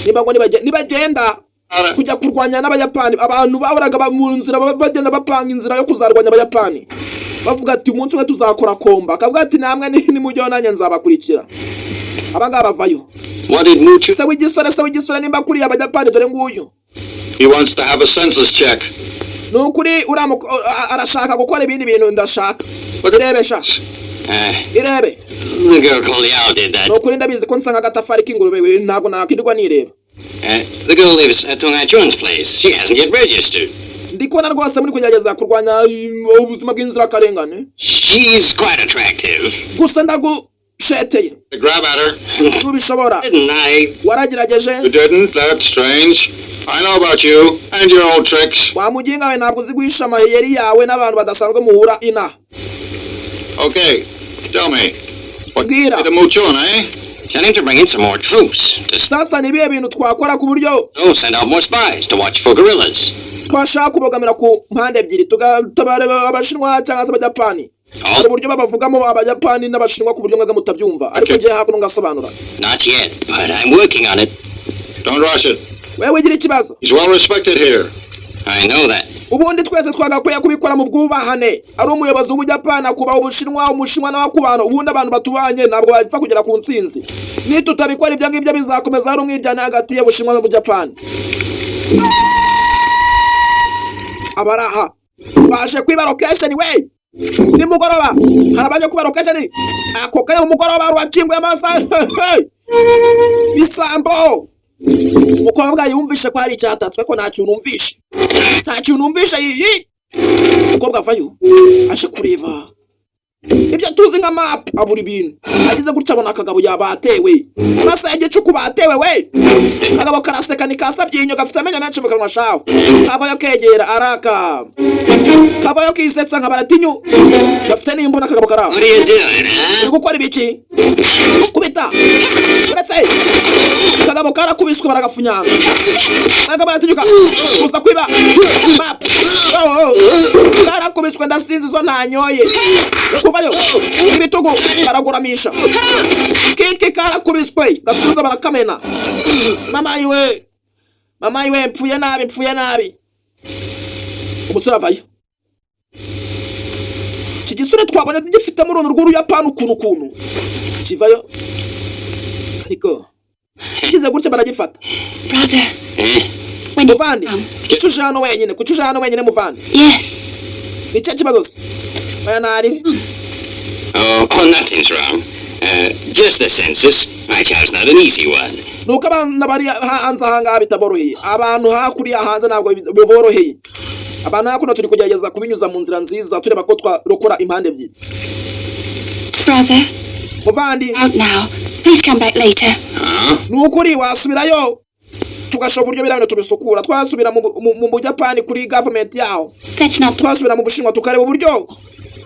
Niba ngo nibagenda kujya kurwanya n'Abayapani, abantu bahoraga mu nzira bagenda bapanga inzira yo kuzarwanya Abayapani, bavuga ati umunsi umwe tuzakora komba. Akavuga ati namwe nimujyaho nanjye nzabakurikira. Abangaba bavayo. What did Muchu Se w'igisore, se w'igisore, nimba kuriye Abayapani, dore nguyu. He wants to have a census check. Ni ukuri uriya arashaka gukora ibindi bintu ndashaka. Irebe sha. Irebe. The girl called Yao did that. Ni ukuri ndabizi ko nsa nk'agatafari k'ingurube we, ntabwo nakwirirwa nireba. The girl lives at Tung Hai Chun's place. She hasn't yet registered. Ndi kubona rwose muri kugerageza kurwanya ubuzima bw'inzirakarengane. She's quite attractive. Gusa ndagusheteye. Grab at her. Ntubishobora. Didn't I? Waragerageje. You didn't? That's strange. I know about you and your old tricks. Wa muginga we, ntabwo uzi guhisha amayeri yawe n'abantu badasanzwe muhura inaha. Okay, tell me. What Mbwira. to Muchun, eh? Tell him to bring in some more troops. To Sasa ni ibihe bintu twakora ku buryo oh, send out more spies to watch for guerrillas. Twashaka kubogamira ku mpande ebyiri, tugatabara Abashinwa cyangwa se Abajapani? Hari Also, uburyo babavugamo Abajapani n'Abashinwa ku buryo mwebwe mutabyumva, ariko ngiye hakuno ngasobanura. Not yet, but I'm working on it. Don't rush it. Wewe ugira ikibazo. He's well respected here. I know that. Ubundi twese twagakwiye kubikora mu bwubahane, ari umuyobozi w'Ubujapani akubaha Ubushinwa, Umushinwa nawe akubahana. Ubundi abantu batubanye ntabwo bapfa kugera ku ntsinzi. Nitutabikora ibyo ngibyo, bizakomeza hari umwiryane hagati y'Ubushinwa n'Ubujapani. Abari aha baje kwiba location we nimugoroba. Hari abaje kuba location ako kanya mu mugoroba, hari uwakinguye amasaha bisambo. Umukobwa yumvishe ko hari icyatatswe, ko nta kintu numvishe, nta kintu numvishe. Iyi umukobwa avayo aje kureba ibyo tuzi nka map, abura ibintu. Ageze gutya abona akagabo yabatewe, amasaha y'igicuku batewe we. Akagabo karaseka, nikasabye inyo, gafite amenyo menshi mu kanwa shawe. Kavayo kegera araka, kavayo kisetsa nka baratinyu, gafite n'imbunda akagabo karaho. What are you doing, huh? Uri gukora ibiki? Kubita uretse akagabo karakubiswe, baragafunyanga. Akagabo baratinyuka kuza kwiba map. Oh, oh. Karakubiswe, ndasinzi zo ntanyoye kuvayo ibitugu baraguramisha kiki. Karakubiswe gatuza barakamena. Mama yiwe, mama yiwe, mpfuye nabi, mpfuye nabi. Umusore avayo. Iki gisore twabonye gifitemo uruntu rw'Uruyapani ukuntu ukuntu kivayo, ariko kigize gutya baragifata. Brother, Eh? when did you Muvandi, come? Kuki uje hano wenyine? Kuki uje hano wenyine, muvandi? Yes. Ni ikihe kibazo se? Oya, ntari. Oh, nothing's wrong. Just the census. My job's not an easy one. Ni uko abana bari hanze aha ngaha bitaboroheye. Abantu hakuriya hanze ntabwo biboroheye. Abantu hakuno turi kugerageza kubinyuza mu nzira nziza, tureba ko twarokora impande ebyiri. Brother, Muvandi, out now. Please come back later. Huh? Ni ukuri wasubirayo tugashobora uburyo biriya bintu tubisukura, twasubira mu Bujapani kuri government yaho, That's not the twasubira mu Bushinwa tukareba uburyo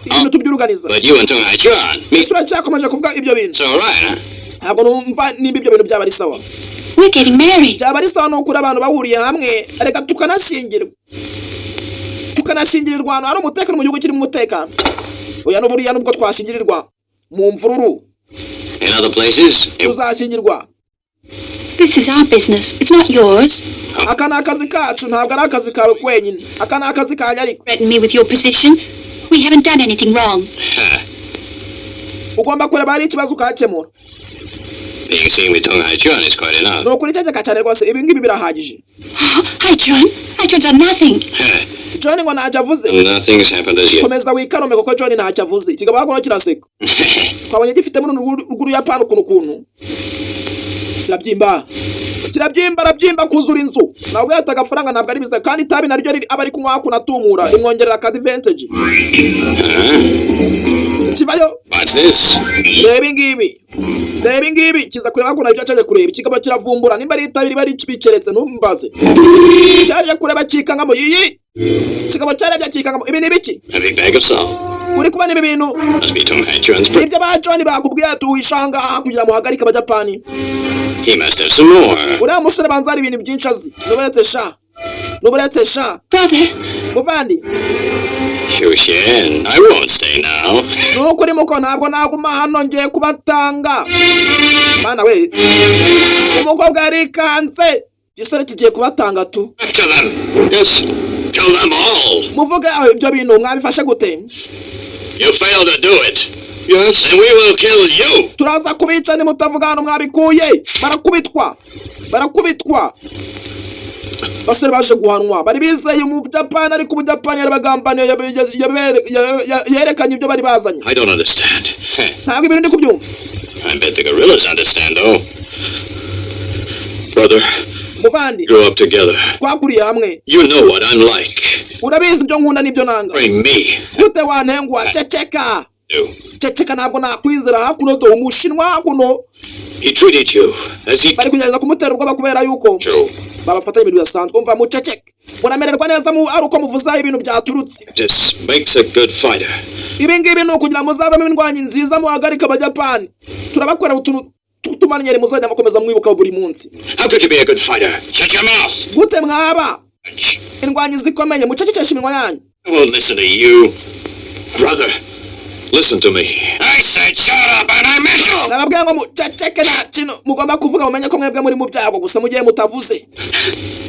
ibintu tubyuruganiza. But you and Tung Hai Chuan meet. Ese uracyakomeje kuvuga ibyo bintu? It's all right, huh? Ntabwo numva nimba ibyo bintu byaba ari sawa. We're getting married. Byaba ari sawa ni ukuri abantu bahuriye hamwe, reka tukanashyingirwa, tukanashyingirirwa ahantu hari umutekano, mu gihugu kirimo umutekano. Oya, n'uburiya nubwo twashyingirirwa mu mvururu, In other places, it tuzashyingirwa. This is our business. It's not yours. Aka ni akazi kacu, ntabwo ari akazi kawe wenyine. Aka ni akazi kanjye ariko. Threaten me with your position. We haven't done anything wrong. Ugomba kureba hari ikibazo ukahakemura. Being seen with Tung Hai Chuan is quite enough. Ni ukuri ceceka cyane rwose, ibi ngibi birahagije. Hi, John. Hi, John done nothing. John ngo ntacyo avuze. Nothing's happened as yet. Komeza wikanume kuko John ntacyo avuze. Ikigabo hakuno kiraseka, twabonye gifitemo uruntu rw'Uruyapani ukuntu ukuntu. Kirabyimba, kirabyimba, arabyimba kuzura inzu. Ntabwo yata agafaranga, ntabwo ari biza kandi itabi naryo aba ari kunywa hakuno atumura rimwongerera ka advantage. Kivayo. What's this? Reba ingibi, reba ingibi. Kiza kureba hakuno ibyo cyaje kureba. Ikigabo kiravumbura nimba ari itabi riba bikeretse, ntumbaze. Cyaje kureba kikangamo iyi. Kigabo cyarebye kikangamo, ibi ni ibiki? A big bag of salt. Uri kubona ibi bintu? Must be Tung Hai Chuan's. Ibyo ba John bakubwiye tuwishanga kugira ngo muhagarike Abajapani. He must have some more. Uriya musore banza hari ibintu byinshi azi. Nuburetse sha, nuburetse sha. Brother, Muvandi. Shu Shen, I won't stay now. Ni ukuri muko, ntabwo naguma hano, ngiye kubatanga. Mana we, umukobwa yarikanze. Igisore kigiye kubatanga tu. Back to them. Yes. Kill them all. Muvuge aho ibyo bintu mwabifashe gute? You fail to do it, Yes. then we will kill you. Turaza kubica nimutavuga hano mwabikuye. Barakubitwa, barakubitwa. Basore baje guhanwa bari bizeye Umujapani, ariko Umujapani yarabagambaniye, yerekanye ibyo bari bazanye. I don't understand. Ntabwo ibintu ndi kubyumva. I bet the gorillas understand, though. Brother, Muvandi, Grew up together. twakuriye hamwe. You know what I'm like. Urabizi ibyo nkunda n'ibyo nanga. Bring me. Gute wantengwa? Ceceka. You. Ceceka, ntabwo nakwizera. Hakuno do umushinwa hakuno. He treated you as he Bari kugerageza kumutera ubwoba kubera yuko True. babafatanya ibintu bidasanzwe. Umva, muceceke, muramererwa neza mu ari uko muvuze aho ibintu byaturutse. This makes a good fighter. Ibi ngibi ni ukugira muzabamo indwanyi nziza, muhagarike Abajapani. Turabakorera utuntu tw'utumanyeri muzajya mukomeza mwibuka buri munsi. How could you be a good fighter? Shut your mouth. Gute mwaba indwanyi zikomeye? Mucecekeshe iminwa yanyu. I won't listen to you. Brother, listen to me. I said shut up, and I meant it. Nababwiye ngo muceceke, nta kintu mugomba kuvuga. Mumenye ko mwebwe muri mu byago gusa mugihe mutavuze.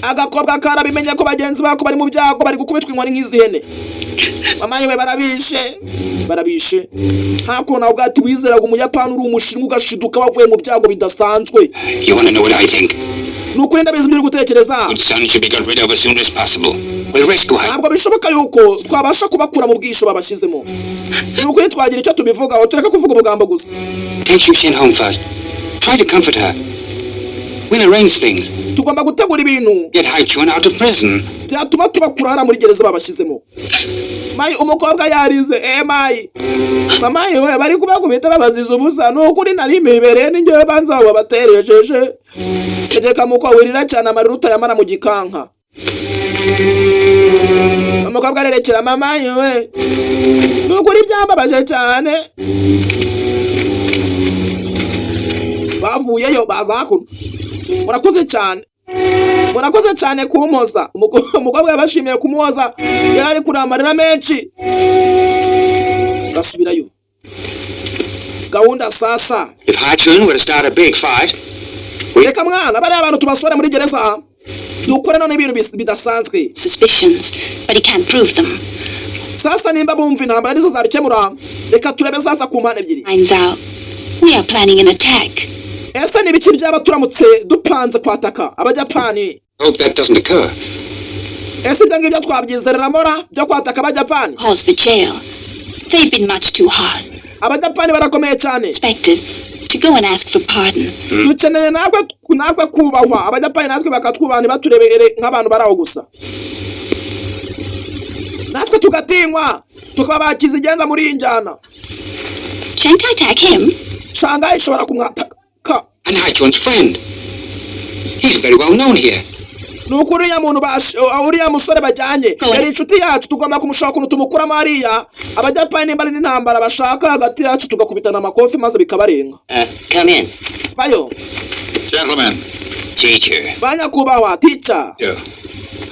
Agakobwa karabimenye ko bagenzi bako bari mu byago, bari gukubitwa inkoni nk'izi hene. Mama yewe, barabishe, barabishe. Hakuno nawe ati wizeraga Umuyapani uri Umushinwa, ugashiduka wavuye mu byago bidasanzwe. You want to know what I think? Ni ukuri ndabizi ibyo uri gutekereza. Good son should be got rid of as soon as possible. We'll rescue her. Ntabwo bishoboka yuko twabasha kubakura mu bwisho babashyizemo. Ni ukuri twagira icyo tubivugaho, tureke kuvuga ubugambo gusa. Take Shushin home first. Try to comfort her. We'll arrange things. Tugomba gutegura ibintu Get Haichun out of prison. byatuma tubakura hariya muri gereza babashyizemo. Mayi, umukobwa yarize. Mayi, mama yewe, bari kubakubita babaziza ubusa. Ni ukuri nari imibereye ninjyewe banza babateresheje. Tegeka muko wirira cyane, amarira utayamara mu gikanka. Umukobwa arerekera: mama yewe, ni ukuri byambabaje cyane. Bavuyeyo baza hakuno. Murakoze cyane, murakoze cyane kumpoza. Umukobwa yabashimiye kumuhoza, yari ari kureba amarira menshi. Basubirayo, gahunda sasa. If Haichun were to start a big fight, Reka mwana, bariya abantu tubasore muri gereza, dukore none ibintu bidasanzwe. Suspicions, but he can't prove them. Sasa nimba bumva intambara arizo zabikemura, reka turebe sasa ku mpande ebyiri. Finds out we are planning an attack. Ese ni ibiki byaba turamutse dupanze kwataka Abajapani? Hope that doesn't occur. Ese ibyo ngibyo twabyizerera byo kwataka Abajapani? Cause for jail. They've been much too hard. Abajapani barakomeye cyane. Expected to go and ask for pardon. Dukeneye natwe kubahwa, Abajapani natwe bakatwubaha, ntibaturebere nk'abantu bari aho gusa, natwe tugatinywa, tukaba bakizigenza muri iyi njyana. Shan't I attack him? Shangayi ishobora kumwataka. And Haichun's friend. He's very well known here. Ni ukuri uriya muntu uriya musore bajyanye yari inshuti yacu. Tugomba kumushaka ukuntu tumukuramo hariya. Abajapani nimba ari n'intambara bashaka hagati yacu, tugakubitana amakofi maze bikabarenga. Come in. Vayo. Gentlemen, Teacher. Banyakubahwa teacher.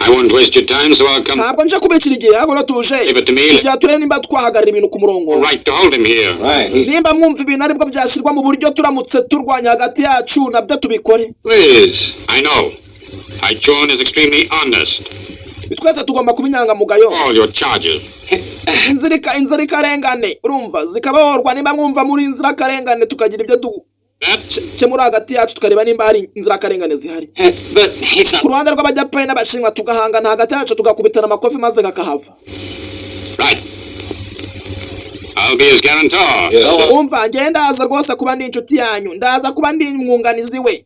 I won't waste your time, so I'll come. Ntabwo nje kubicira igihe, ahubwo tuje Leave it to me. kugira turebe nimba twahagarara ibintu ku murongo. Right to hold him here. Right. Nimba mwumva ibintu aribwo byashyirwa mu buryo, turamutse turwanya hagati yacu nabyo tubikore. Please. I know. Haichun is extremely honest. Twese tugomba kuba inyangamugayo. All your charges. Inzirakarengane urumva zikabohorwa. Nimba mwumva muri inzirakarengane, tukagira ibyo dukemura hagati yacu, tukareba nimba hari inzirakarengane zihari. But it's not Ku ruhande rw'Abajapani n'Abashinwa, tugahangana hagati yacu, tugakubitana amakofi maze kakahava. Right. I'll be his guarantor. Umva, njye ndaza rwose kuba ndi inshuti yanyu, ndaza kuba ndi umwunganizi we.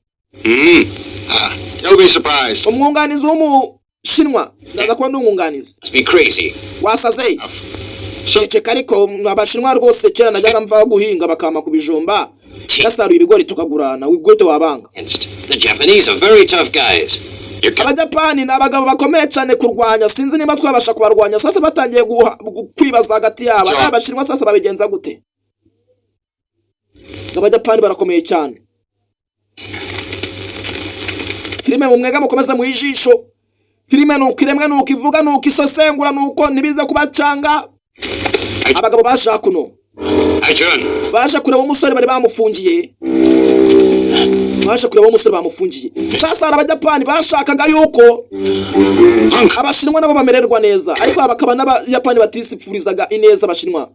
You'll be surprised. Umwunganizi w'Umushinwa, ndaza kuba ndi umwunganizi. Must be crazy. Wasaze, ceceka. Ariko Abashinwa rwose, kera najyaga mva guhinga bakampa ku bijumba, gasaruye ibigori tukagurana, gute wabanga? The Japanese are very tough guys. You can't Abajapani ni abagabo bakomeye cyane kurwanya, sinzi niba twabasha kubarwanya. Sasa batangiye kwibaza hagati yabo: ari Abashinwa sasa babigenza gute? Abajapani barakomeye cyane. Filime mu mwega mukomeze mu ijisho. Filime nuko iremwe, nuko ivuga, nuko isosengura, nuko ntibize kubacanga. Abagabo baje hakuno. Haichun. Baje kureba umusore bari bamufungiye, baje kureba umusore bamufungiye. Sasa hari Abajapani bashakaga yuko Abashinwa nabo bamererwa neza, ariko bakaba n'Abayapani batisipfurizaga ineza Abashinwa.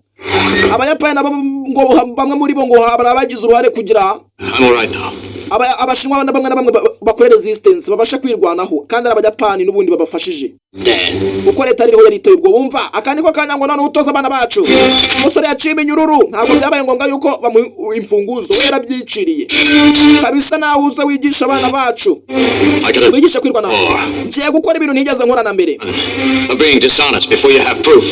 Abayapani nabo ngo bamwe muri bo ngo hari abagize uruhare kugira I'm all right now. Abashinwa na bamwe na bamwe bakore resistance, babashe kwirwanaho, kandi ari Abayapani n'ubundi babafashije, Then, kuko leta ririho yari iteye ubwo. Bumva aka niko kanya ngo none utoza abana bacu. Umusore yaciye iminyururu, ntabwo byabaye ngombwa yuko bamuha imfunguzo, we yarabyiciriye kabisa. Nawe uze wigisha abana bacu, I could have wigishe kwirwanaho. Oh. Ngiye gukora ibintu ntigeze nkora na mbere. Of being dishonest before you have proof.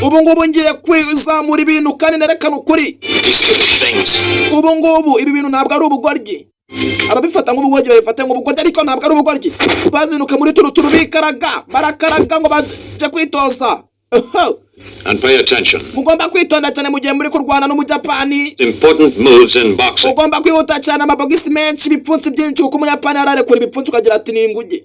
Ubu ngubu ngiye kwizamura ibintu kandi nerekana ukuri. These stupid things. Ubu ngubu ibi bintu ntabwo ari ubugoryi. Ababifata nk'ubugoryi babifate nk'ubugoryi, ariko ntabwo ari ubugoryi. Bazinduka muri turuturu, bikaraga, barakaraga ngo baje kwitoza. And pay attention. Mugomba kwitonda cyane mu gihe muri kurwana n'Umujapani. Important moves in boxing. Ugomba kwihuta cyane, amabogisi menshi, ibipfunsi byinshi, kuko Umuyapani yararekura ibipfunsi ukagira ati ni inguge.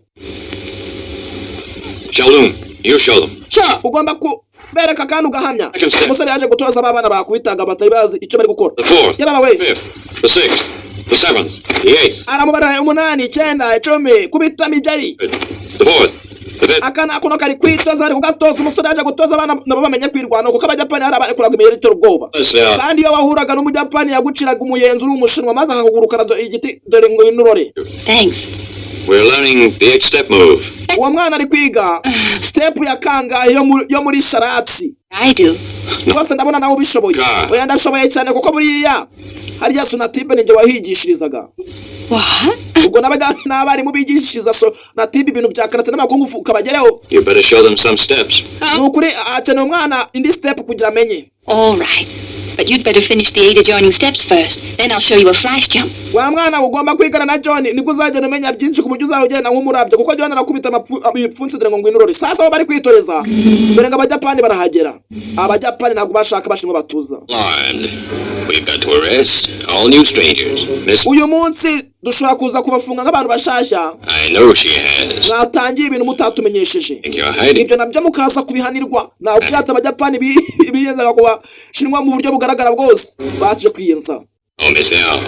Xiaolong, you show them. Sir! Ugomba kubereka kandi ugahamya. Umusore yaje gutoza aba bana bakubitaga batari bazi icyo bari gukora. The fourth, Yababa we! fifth, the sixth, the seventh, the eighth, Aramubarira: umunani, icyenda, 10, kubita migeri. the fourth, the fifth. Aka nako kari kwitoza, bari kugatoza. Umusore yaje gutoza abana nabo bamenye kwirwanaho, kuko Abajapani hari abarekuraga imigeri itera ubwoba. Honestly, Kandi iyo wahuraga n'Umujapani yaguciraga umuyenzi uri Umushinwa, maze akakugurukana igiti, dore ngo inurore. Thanks. We're learning the eight step move. Uwo mwana ari kwiga step ya kangahe yo muri sharatsi? I do. Rwose ndabona nawe ubishoboye. God. Oya, ndashoboye cyane, kuko buriya hariya Sonatibe ninjye wahigishirizaga. What? Ubwo n'abarimu bigishiriza Sonatibe ibintu bya karate n'amakungufu kabagereho. You better show them some steps. Ni ukuri hakenewe umwana indi step kugira amenye. All right. But you'd better finish the eight adjoining steps first. Then I'll show you a flash jump. Wa mwana, ugomba kwigana na John, nibwo uzagenda umenya byinshi ku buryo uzaba ugenda nk'umurabyo, kuko John arakubita ibipfunsi dore ngo ngwino urore. Sasa aho bari kwitoreza, dore ngo Abajapani barahagera. Abajapani ntabwo bashaka Abashinwa batuza. Alarmed. We've got to arrest all new strangers. Miss, Uyu munsi dushobora kuza kubafunga nk'abantu bashasha. I know she has. Mwatangiye ibintu mutatumenyesheje. Think you're hiding. Ibyo nabyo mukaza kubihanirwa. Ntabwo byata Abajapani biyenzaga ku Bashinwa mu buryo bugaragara bwose, baje kwiyenza. Oh, Miss L.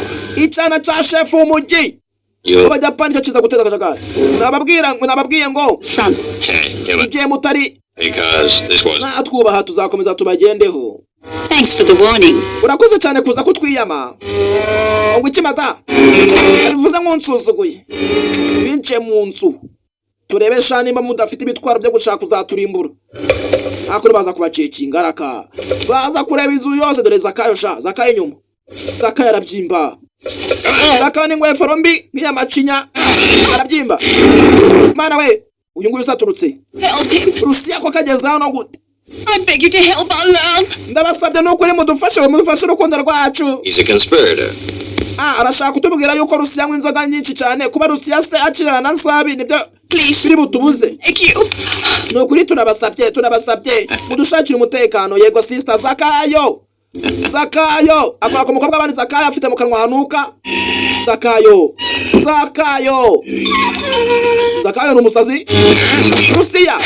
Icana ca shefu w'umujyi You. Abajapani cyo kiza guteza akajagari. Nababwira ngo, nababwiye ngo Front. Hey, give it. igihe mutari Because this was natwubaha, tuzakomeza tubagendeho. Thanks for the warning. Urakoze cyane kuza kutwiyama. Ngo iki mata bivuze nk'unsuzuguye? Binjiye mu nzu, turebe sha nimba mudafite ibitwaro byo gushaka kuzaturimbura. Hakuno baza kubacekinga araka, baza kureba inzu yose. Dore Zakayo sha, Zakayo inyuma, Zakayo arabyimba. Zakayo ni ingwefero mbi nk'iyamacinya, arabyimba. Mana we, uyu nguyu usaturutse. Help him. Rusiya ko kageze hano gute? I beg you to help our love. Ndabasabye n'ukuri mudufashe, mudufashe urukundo rwacu. He's a conspirator. Ah, arashaka kutubwira yuko Rusiya anywa inzoga nyinshi cyane. Kuba Rusiya se akirana na Nsabi nibyo Please. biri butubuze? Thank you. Ni ukuri turabasabye, turabasabye mudushakire umutekano. Yego sister. Zakayo, Zakayo akora ku mukobwa w'abandi. Zakayo afite mu kanwa hanuka. Zakayo, Zakayo, Zakayo ni umusazi. Rusiya,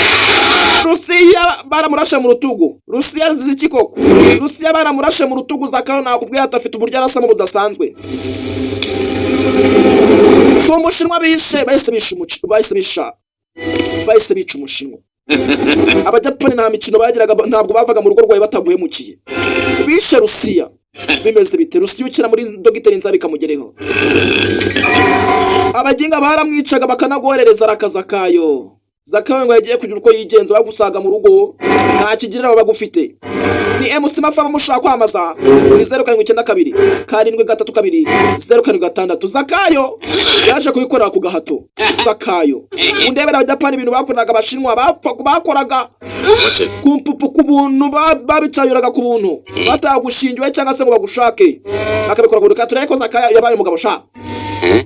Rusiya baramurashe mu rutugu. Rusiya azize iki koko? Rusiya baramurashe mu rutugu. Zakayo nakubwiye ati afite uburyo arasamo budasanzwe. Si Umushinwa bishe, bahise bisha bahise bisha, bahise bica Umushinwa. Abajapani nta mikino bagiraga, ntabwo bavaga mu rugo rwawe bataguhemukiye. Bishe Rusiya, bimeze bite? Rusiya ukina muri Dogiteri Nzabi kamugereho. Abaginga baramwicaga bakanagorereza arakaza kayo. Zakayo ngo yagiye kugira uko yigenza, bagusaga mu rugo nta kigirira bagufite. Ni MC Mafa, mushaka kwamaza ni 0792 732 076. Zakayo yaje kubikorera ku gahato. Zakayo, undebera Abajapani ibintu bakoraga Abashinwa bapfa bakoraga. What's it? Ku mpupu, ku buntu, babicayuraga ku buntu, batagushingiwe cyangwa se ngo bagushake, bakabikora ku buntu. Turebe ko Zakayo yabaye umugabo sha.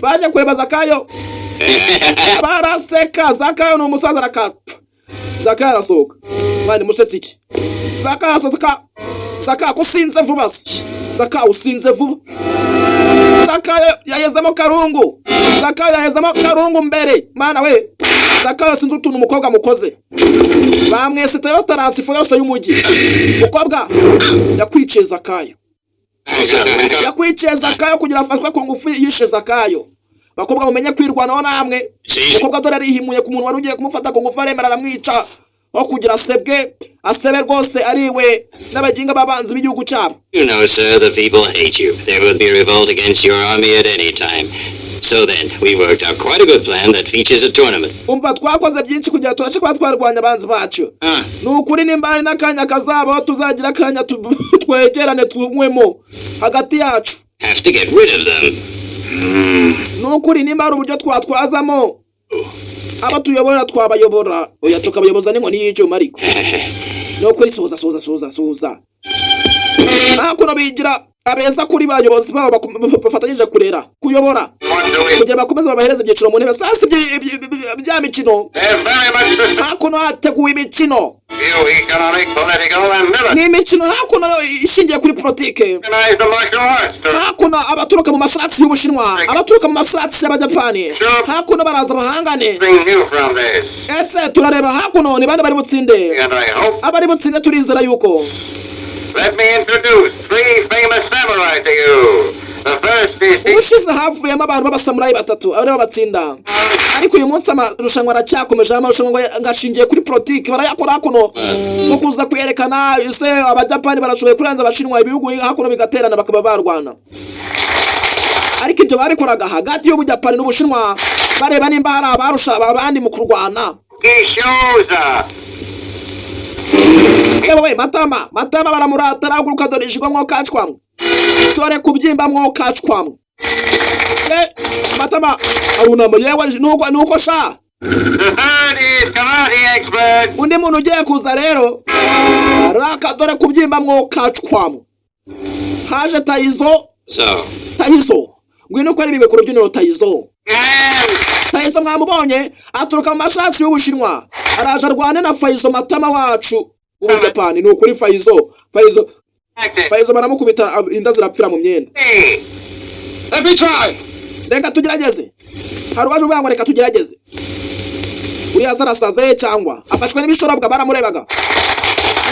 Baje kureba Zakayo baraseka. Zakayo ni umusaza, arakapfa. Zakayo arasohoka. Mwana musetse iki? Zakayo arasohoka. Zakayo ko usinze vuba se? Zakayo usinze vuba. Zakayo yahezemo karungu, Zakayo yahezemo karungu mbere. Mana we, Zakayo sinzi utuntu umukobwa mukoze. Bamwesitayo taransifo yose y'umujyi. Umukobwa yakwiciye Zakayo, yakwiciye Zakayo kugira afatwe ku ngufu, yishe Zakayo. Bakobwa, mumenye kwirwanaho namwe. Umukobwa dore arihimuye ku muntu wari ugiye kumufata ku ngufu, aremera aramwica aho kugira asebwe, asebe rwose ariwe n'abaginga b'abanzi b'igihugu cyabo. You know, sir, the people hate you. There will be a revolt against your army at any time. So then, we worked out quite a good plan that features a tournament. Umva, twakoze byinshi kugira tubashe kuba twarwanya abanzi bacu. Ni ukuri, nimba hari n'akanya kazabaho, tuzagira akanya twegerane, tunywemo hagati yacu. Have to get rid of them. Ni ukuri, nimba hari uburyo twatwazamo abo tuyobora, twabayobora, oya, tukabayoboza n'inkoni y'icyuma. Ariko ni ukuri, suhuza, suhuza, suhuza, suhuza. Nta kuntu bigira abeza kuri bayobozi babo bafatanyije kurera, kuyobora, kugira bakomeze babahereze ibyiciro mu ntebe. Sasa bya mikino, hakuno hateguwe imikino, ni imikino hakuno ishingiye kuri politike. Hakuno abaturuka mu mashatsi y'Ubushinwa, abaturuka mu mashatsi y'Abajapani, hakuno baraza bahangane. Ese turareba hakuno ni bande bari butsinde? Abari butsinde, turizera yuko Let me introduce three famous samurai to you. The first is Ubushize havuyemo abantu b'abasamurayi batatu, aribo batsinda, ariko uyu munsi amarushanwa aracyakomeje. Amarushanwa ngo ashingiye kuri politiki, barayakora hakuno nko kuza kwerekana ese Abajapani barashoboye kurenza Abashinwa, ibihugu hakuno bigaterana bakaba barwana. Ariko ibyo babikoraga hagati y'Ubujapani n'Ubushinwa, bareba nimba hari abarusha abandi mu kurwana. Kishoza. Yewe we, Matama, Matama baramurata, arahaguruka. Dore ijigo mwokacwamwe, dore kubyimba mwokacwamwe. Ye Matama arunama, yewe, nuko sha. The third is karate expert Undi muntu ugiye kuza rero, raka, dore kubyimba mwokacwamwe, haje Tayizo. So, Tayizo, ngwino ukore ibigwi ku rubyiniro, Tayizo. and Tayizo mwamubonye, aturuka mu mashatsi y'Ubushinwa, araje arwane na Fayizo Matama wacu w'Ubujapani. Ni ukuri, Fayizo, Fayizo, Fayizo baramukubita, inda zirapfira mu myenda. Hey, Let me try. Reka tugerageze. Hari uwaje uvuga ngo reka tugerageze. Uriya se arasaze cyangwa afashwe n'ibishorobwa? Baramurebaga.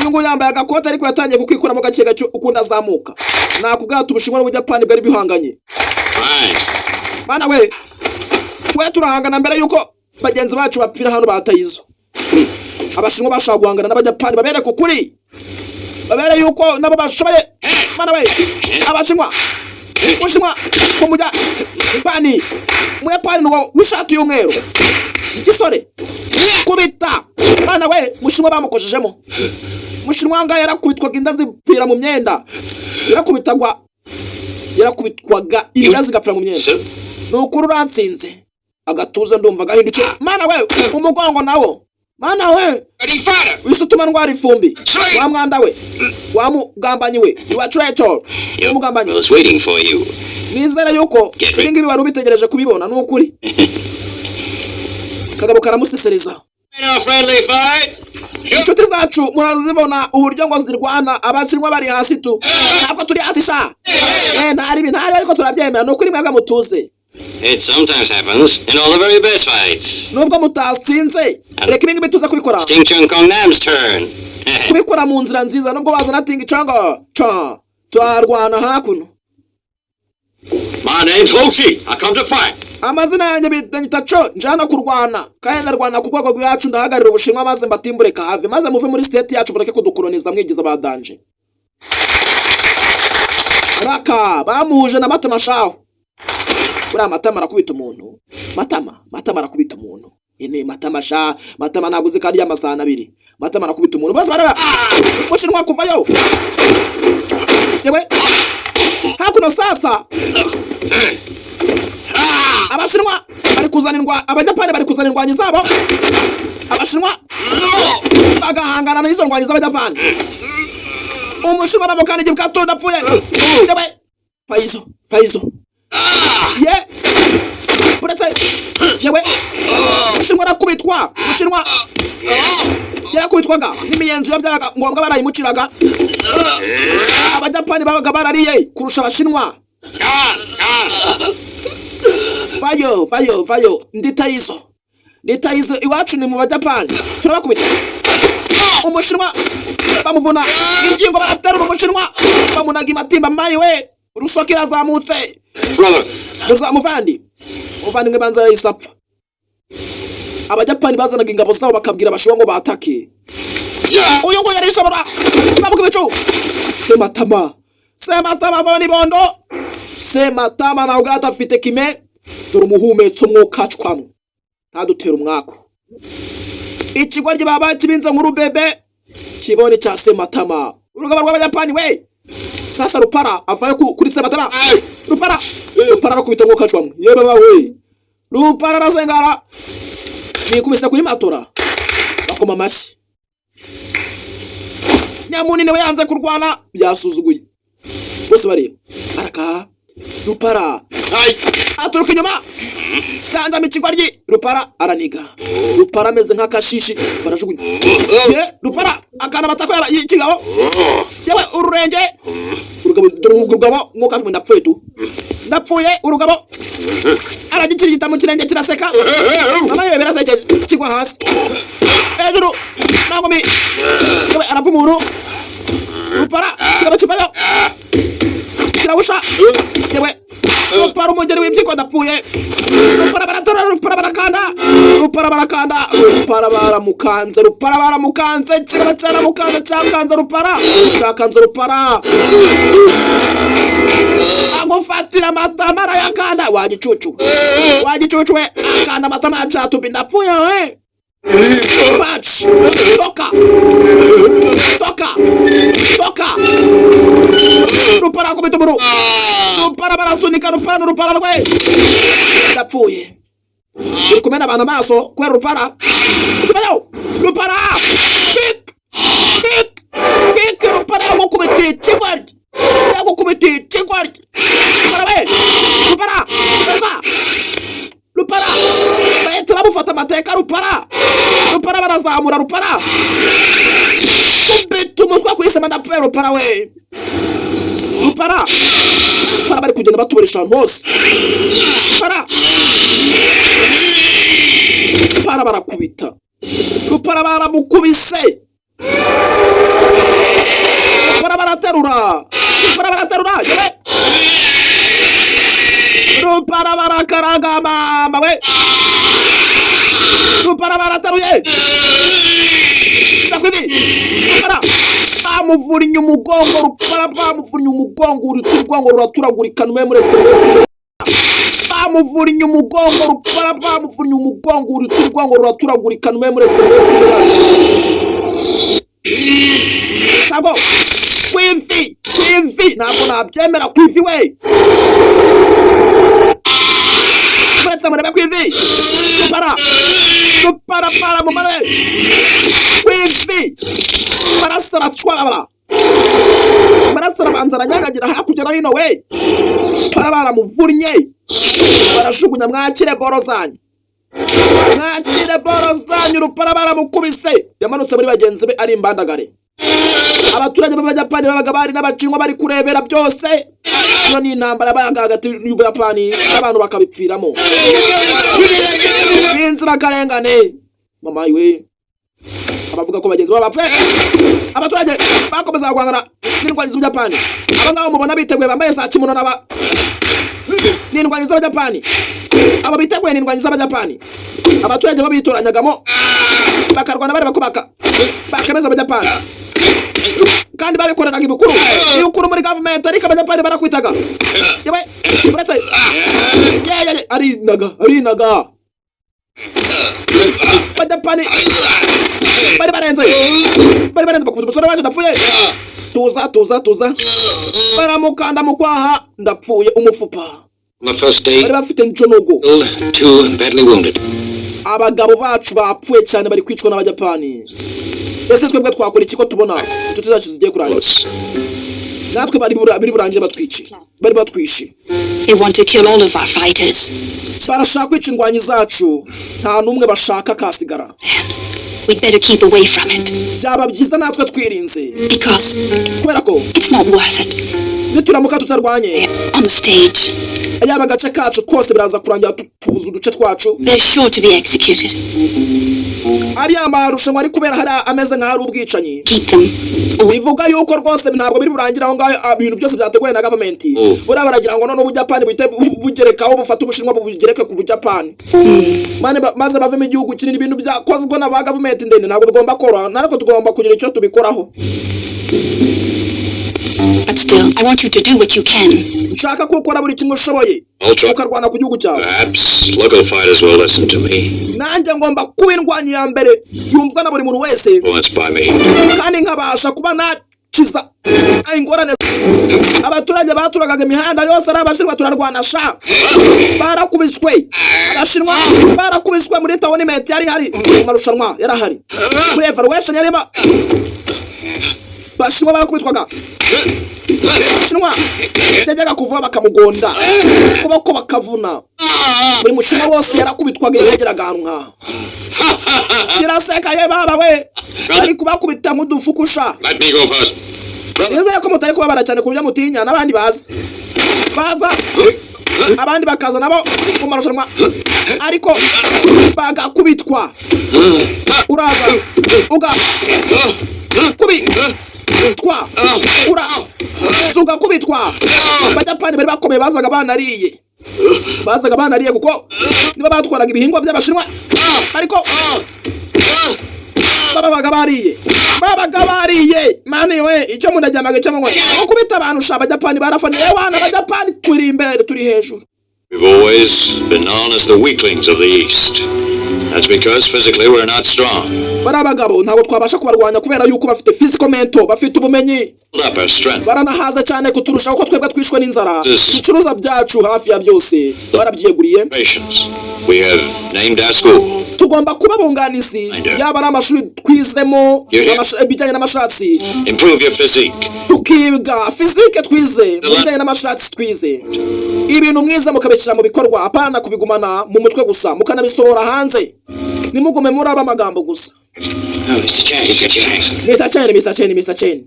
Uyu nguyu yambaye agakote, ariko yatangiye kukikuramo gake gake ukundi azamuka. Nakubwira ati Ubushinwa n'Ubujapani bwari bihanganye. Fine. Bana we, we turahangana mbere yuko bagenzi bacu bapfira hano batayizo. Abashinwa bashaka guhangana n'Abajapani, babereke ukuri, babere yuko nabo bashoboye. Bana we, Abashinwa, Ubushinwa kumujya pani, Umuyapani ni uwo w'ishati y'umweru, gisore kubita. Bana we, Mushinwa bamukojejemo. Mushinwa ngaho yarakubitwaga, inda zipfira mu myenda, yarakubitagwa, yarakubitwaga inda zigapfira mu myenda. So, Ni ukuri uratsinze. Agatuza ndumva gahindutse. Mana we, umugongo nawo, mana we! Ready, fighter. Wise utuma ndwara ifumbi, wa mwanda we, wa mugambanyi we, you are traitor, umugambanyi. I was waiting for you. Nizere yuko ibi ngibi wari ubitegereje kubibona. Ni ukuri, kagabo karamusesereza. No friendly fight. Inshuti zacu murazibona uburyo ngo zirwana. Abashinwa bari hasi tu, ntabwo turi hasi sha. Ntari ntari, ariko turabyemera. Ni ukuri, mwebwe mutuze. It sometimes happens in all the very best fights. Nubwo mutasinze, reka ibi ngibi tuze kubikora Ting Chung Kong Nam's turn. kubikora mu nzira nziza. Nubwo bazana tingi canga ca, turarwana hakuno. My name's Ho Chi. I come to fight. Amazina yanjye banyita Co, nje hano kurwana kandi ndarwana ku rwego rwacu. Ndahagararira Ubushinwa, maze mbatimbure kahave, maze muve muri state yacu, mureke kudukoloniza mwigiza ba danger. Raka bamuhuje na Matama shaho. Buriya Matama arakubita umuntu, Matama, Matama arakubita umuntu. Ine Matama sha, Matama ntabwo uzi ko arya amasahani abiri. Matama arakubita umuntu, bose bareba Mushinwa kuvayo. Yewe, hakuno sasa Abashinwa bari kuzana Abajapani bari kuzana indwanyi zabo, Abashinwa bagahangana n'izo ndwanyi z'Abajapani. Umushinwa bamukandagira ubwato, ndapfuye. Yewe, Fayizo, Fayizo ye, uretse yewe, Umushinwa arakubitwa. Umushinwa yarakubitwaga n'imiyenzi, iyo byabaga ngombwa barayimuciraga. Abajapani babaga barariye kurusha Abashinwa. Vayo, vayo, vayo! Ndi Tayizo, ndi Tayizo, iwacu ni mu Bajapani, turabakubita. Umushinwa bamuvuna ingingo, baraterura Umushinwa, bamunaga imatimba. Mayi we, urusoka irazamutse. Brother, Muza muvandi, muvandimwe, banza yahise apfa. Abajapani bazanaga ingabo zabo, bakabwira Abashinwa ngo batake. Uyu nguyu yarishobora zamuka ibicu. Sematama, Sematama, avaho n'ibondo. Sematama ntabwo afite kime. Dore umuhumetso mwokacwamwe, ntadutere umwaku. Ikigoryi baba kibinze nk'urubebe kibone cya Sematama, urugamba rw'Abayapani we. Sasa Rupara avayo kuri Sematama. Rupara, Rupara arakubita mwokacwamwe. Ye baba we, Rupara arasengara nikubise kuri matora, bakoma amashyi. Nyamunini we yanze kurwana, byasuzuguye bose bareba araka. Rupara aturuka inyuma, yangama ikigoryi. Rupara araniga, Rupara ameze nk'akashishi, barajugunya. Ye, Rupara akana amatako y'ikigabo. Yewe, ururenge, urugabo, dore urugabo mwuka. Ndapfuye tu, ndapfuye. Urugabo aragikirigita mu kirenge, kiraseka. Mama yewe, birasekeje. Kigwa hasi hejuru nangumi. Yewe, arapfa umuntu. Rupara kigabo kivayo kirabusha. Yewe, Rupara umugeri w'ibyiko, ndapfuye. Rupara baratora, Rupara barakanda, Rupara barakanda, Rupara baramukanze, Rupara baramukanze. Kigabo cyaramukanze, cyakanze Rupara, cyakanze Rupara. Agufatira amatama arayakanda. Wagicucu, wagicucu we, akanda amatama ya cyatubi. Ndapfuye we. Patch toka, toka, toka. Rupara akubita umuru, Rupara barasunika, Rupara n'urupara rwe. Ndapfuye, uri kumena abantu amaso kubera Rupara. Kibayo Rupara, kick, kick, kick. Rupara yagukubitiye ikigoryi, yagukubitiye ikigoryi. Rupara we, Rupara garuka. Rupara bahita bamufata amateka. Rupara, Rupara barazamura. Rupara kubita umutwe ku isema. Ndapfuye Rupara we. Rupara, Rupara bari kugenda batuboresha ahantu hose. Rupara, Rupara barakubita, Rupara baramukubise. Rupara baraterura, Rupara baraterura. Yewe, Rupara barakaraga. Mama we, Rupara barateruye. Shaka ivi, Rupara bamuvuriye umugongo, Rupara bamuvuriye umugongo, uruti rwango ruraturagurika. Numwe muretse, bamuvuriye umugongo. Rupara bamuvuriye umugongo, uruti rwango ruraturagurika. Numwe muretse muri filime yacu. Ntabwo ku ivi, ku ivi, ntabwo nabyemera. Ku ivi we, muretse murebe ku ivi. Rupara, Rupara para mumare ku ivi, amaraso aracwabara, amaraso arabanza aranyanyagira hakurya no hino we. Para baramuvunnye, barajugunya. Mwakire boro zanyu, mwakire boro zanyu. Rupara baramukubise, yamanutse muri bagenzi be ari imbandagare. Abaturage b'Abayapani babaga bari n'Abashinwa bari kurebera byose. Iyo ni intambara yabaga hagati y'Ubuyapani, abantu bakabipfiramo b'inzirakarengane. Mama we, abavuga ko bagenzi babo bapfuye. Abaturage bakomeza guhangana n'indwanyi z'Ubuyapani. Aba ngabo mubona biteguye bambaye za kimono n'aba n'indwanyi z'Abayapani. Abo biteguye ni indwanyi z'Abayapani. Abaturage bo bitoranyagamo bakarwana bareba ko bakemeza Abayapani, kandi babikoreraga ibikuru, ibikuru muri gavumenti, ariko Abayapani barakwitaga. Yewe, uretse ye arinaga, arinaga. Abayapani bari barenze, bari barenze. Bakubita umusore wacu. Ndapfuye. Tuza, tuza, tuza. Baramukanda mu kwaha. Ndapfuye, umufupa. On the first day, Bari bafite njonogo. killed two badly wounded. Abagabo bacu bapfuye cyane, bari kwicwa n'Abajapani. Ese twebwe twakora iki ko tubona inshuti zacu zigiye kurangira? Natwe bari biri burangire batwice, bari batwishe. They want to kill all of our fighters. Barashaka kwica indwanyi zacu, nta n'umwe bashaka kasigara. We'd better keep away from it. Byaba byiza natwe twirinze. Because Kubera ko it's not worth it. nituramuka tutarwanye, On the stage, yaba agace kacu twose biraza kurangira tubuze uduce twacu. they're sure to be executed. Ariya marushanwa ari kubera hariya ameze nk'aho ari ubwicanyi. Keep them away. Bivuga yuko rwose ntabwo biri burangire aho ngaho. Ibintu byose byateguwe na gavumenti. Buriya baragira ngo none Ubujapani buhite bugerekaho, bufate Ubushinwa bubugereke ku Bujapani, maze bavemo igihugu kinini. Ibintu byakozwe na ba gavumenti ndende ntabwo bigomba koroha, ariko tugomba kugira icyo tubikoraho. But still, I want you to do what you can. Nshaka ko ukora buri kimwe ushoboye, I'll try. ukarwana ku gihugu cyawe. Perhaps local fighters will listen to me, Nanjye ngomba kuba indwanyi ya mbere yumvwa na buri muntu wese, influenced by me. kandi nkabasha kuba nakiza ingorane. Abaturage baturagaga imihanda yose ari Abashinwa, turarwana sha. Barakubiswe Abashinwa, barakubiswe muri tournament yari hari mu marushanwa, yarahari muri evaluation yarimo. Abashinwa barakubitwaga. Abashinwa yajyaga kuvuba bakamugonda ukuboko, bakavuna. Buri mushinwa wose yarakubitwaga iyo yageraga ahantu nk'aha. Kiraseka ye baba we, bari kubakubita nk'udufukusha. Let me go first. Nizere ko mutari kubabara cyane ku buryo mutinya n'abandi baza. Baza abandi bakaza nabo mu marushanwa, ariko bagakubitwa. Uraza ugakubitwa, uraza ugakubitwa. Abayapani bari bakomeye, bazaga banariye, bazaga banariye, kuko nibo batwaraga ibihingwa by'Abashinwa, ariko babaga bariye, babaga bariye. Mani we, icyo mundajyamaga, icyo munywe, ukubita abantu sha. Abayapani barafaniye wana, Abayapani turi imbere, turi hejuru. We've always been known as the weaklings of the East. That's because physically we're not strong. Bari abagabo, ntabwo twabasha kubarwanya kubera yuko bafite physical, mental, bafite ubumenyi. Build up our strength. Baranahaza cyane kuturusha, kuko twebwe twishwe n'inzara. Ibicuruzwa byacu hafi ya byose barabyiyeguriye. Patience. We have named our school. Tugomba kuba bunganizi, yaba ari amashuri twizemo ibijyanye n'amashatsi. Improve your physique. Tukiga physique, twize mu bijyanye n'amashatsi, twize ibintu mwiza mukabishyira mu bikorwa, apana kubigumana mu mutwe gusa, mukanabisohora hanze. Ntimugume muri aba amagambo gusa. Oh, Mr. Chen. Mr. Chen. Mr Chen, Mr Chen, Mr Chen.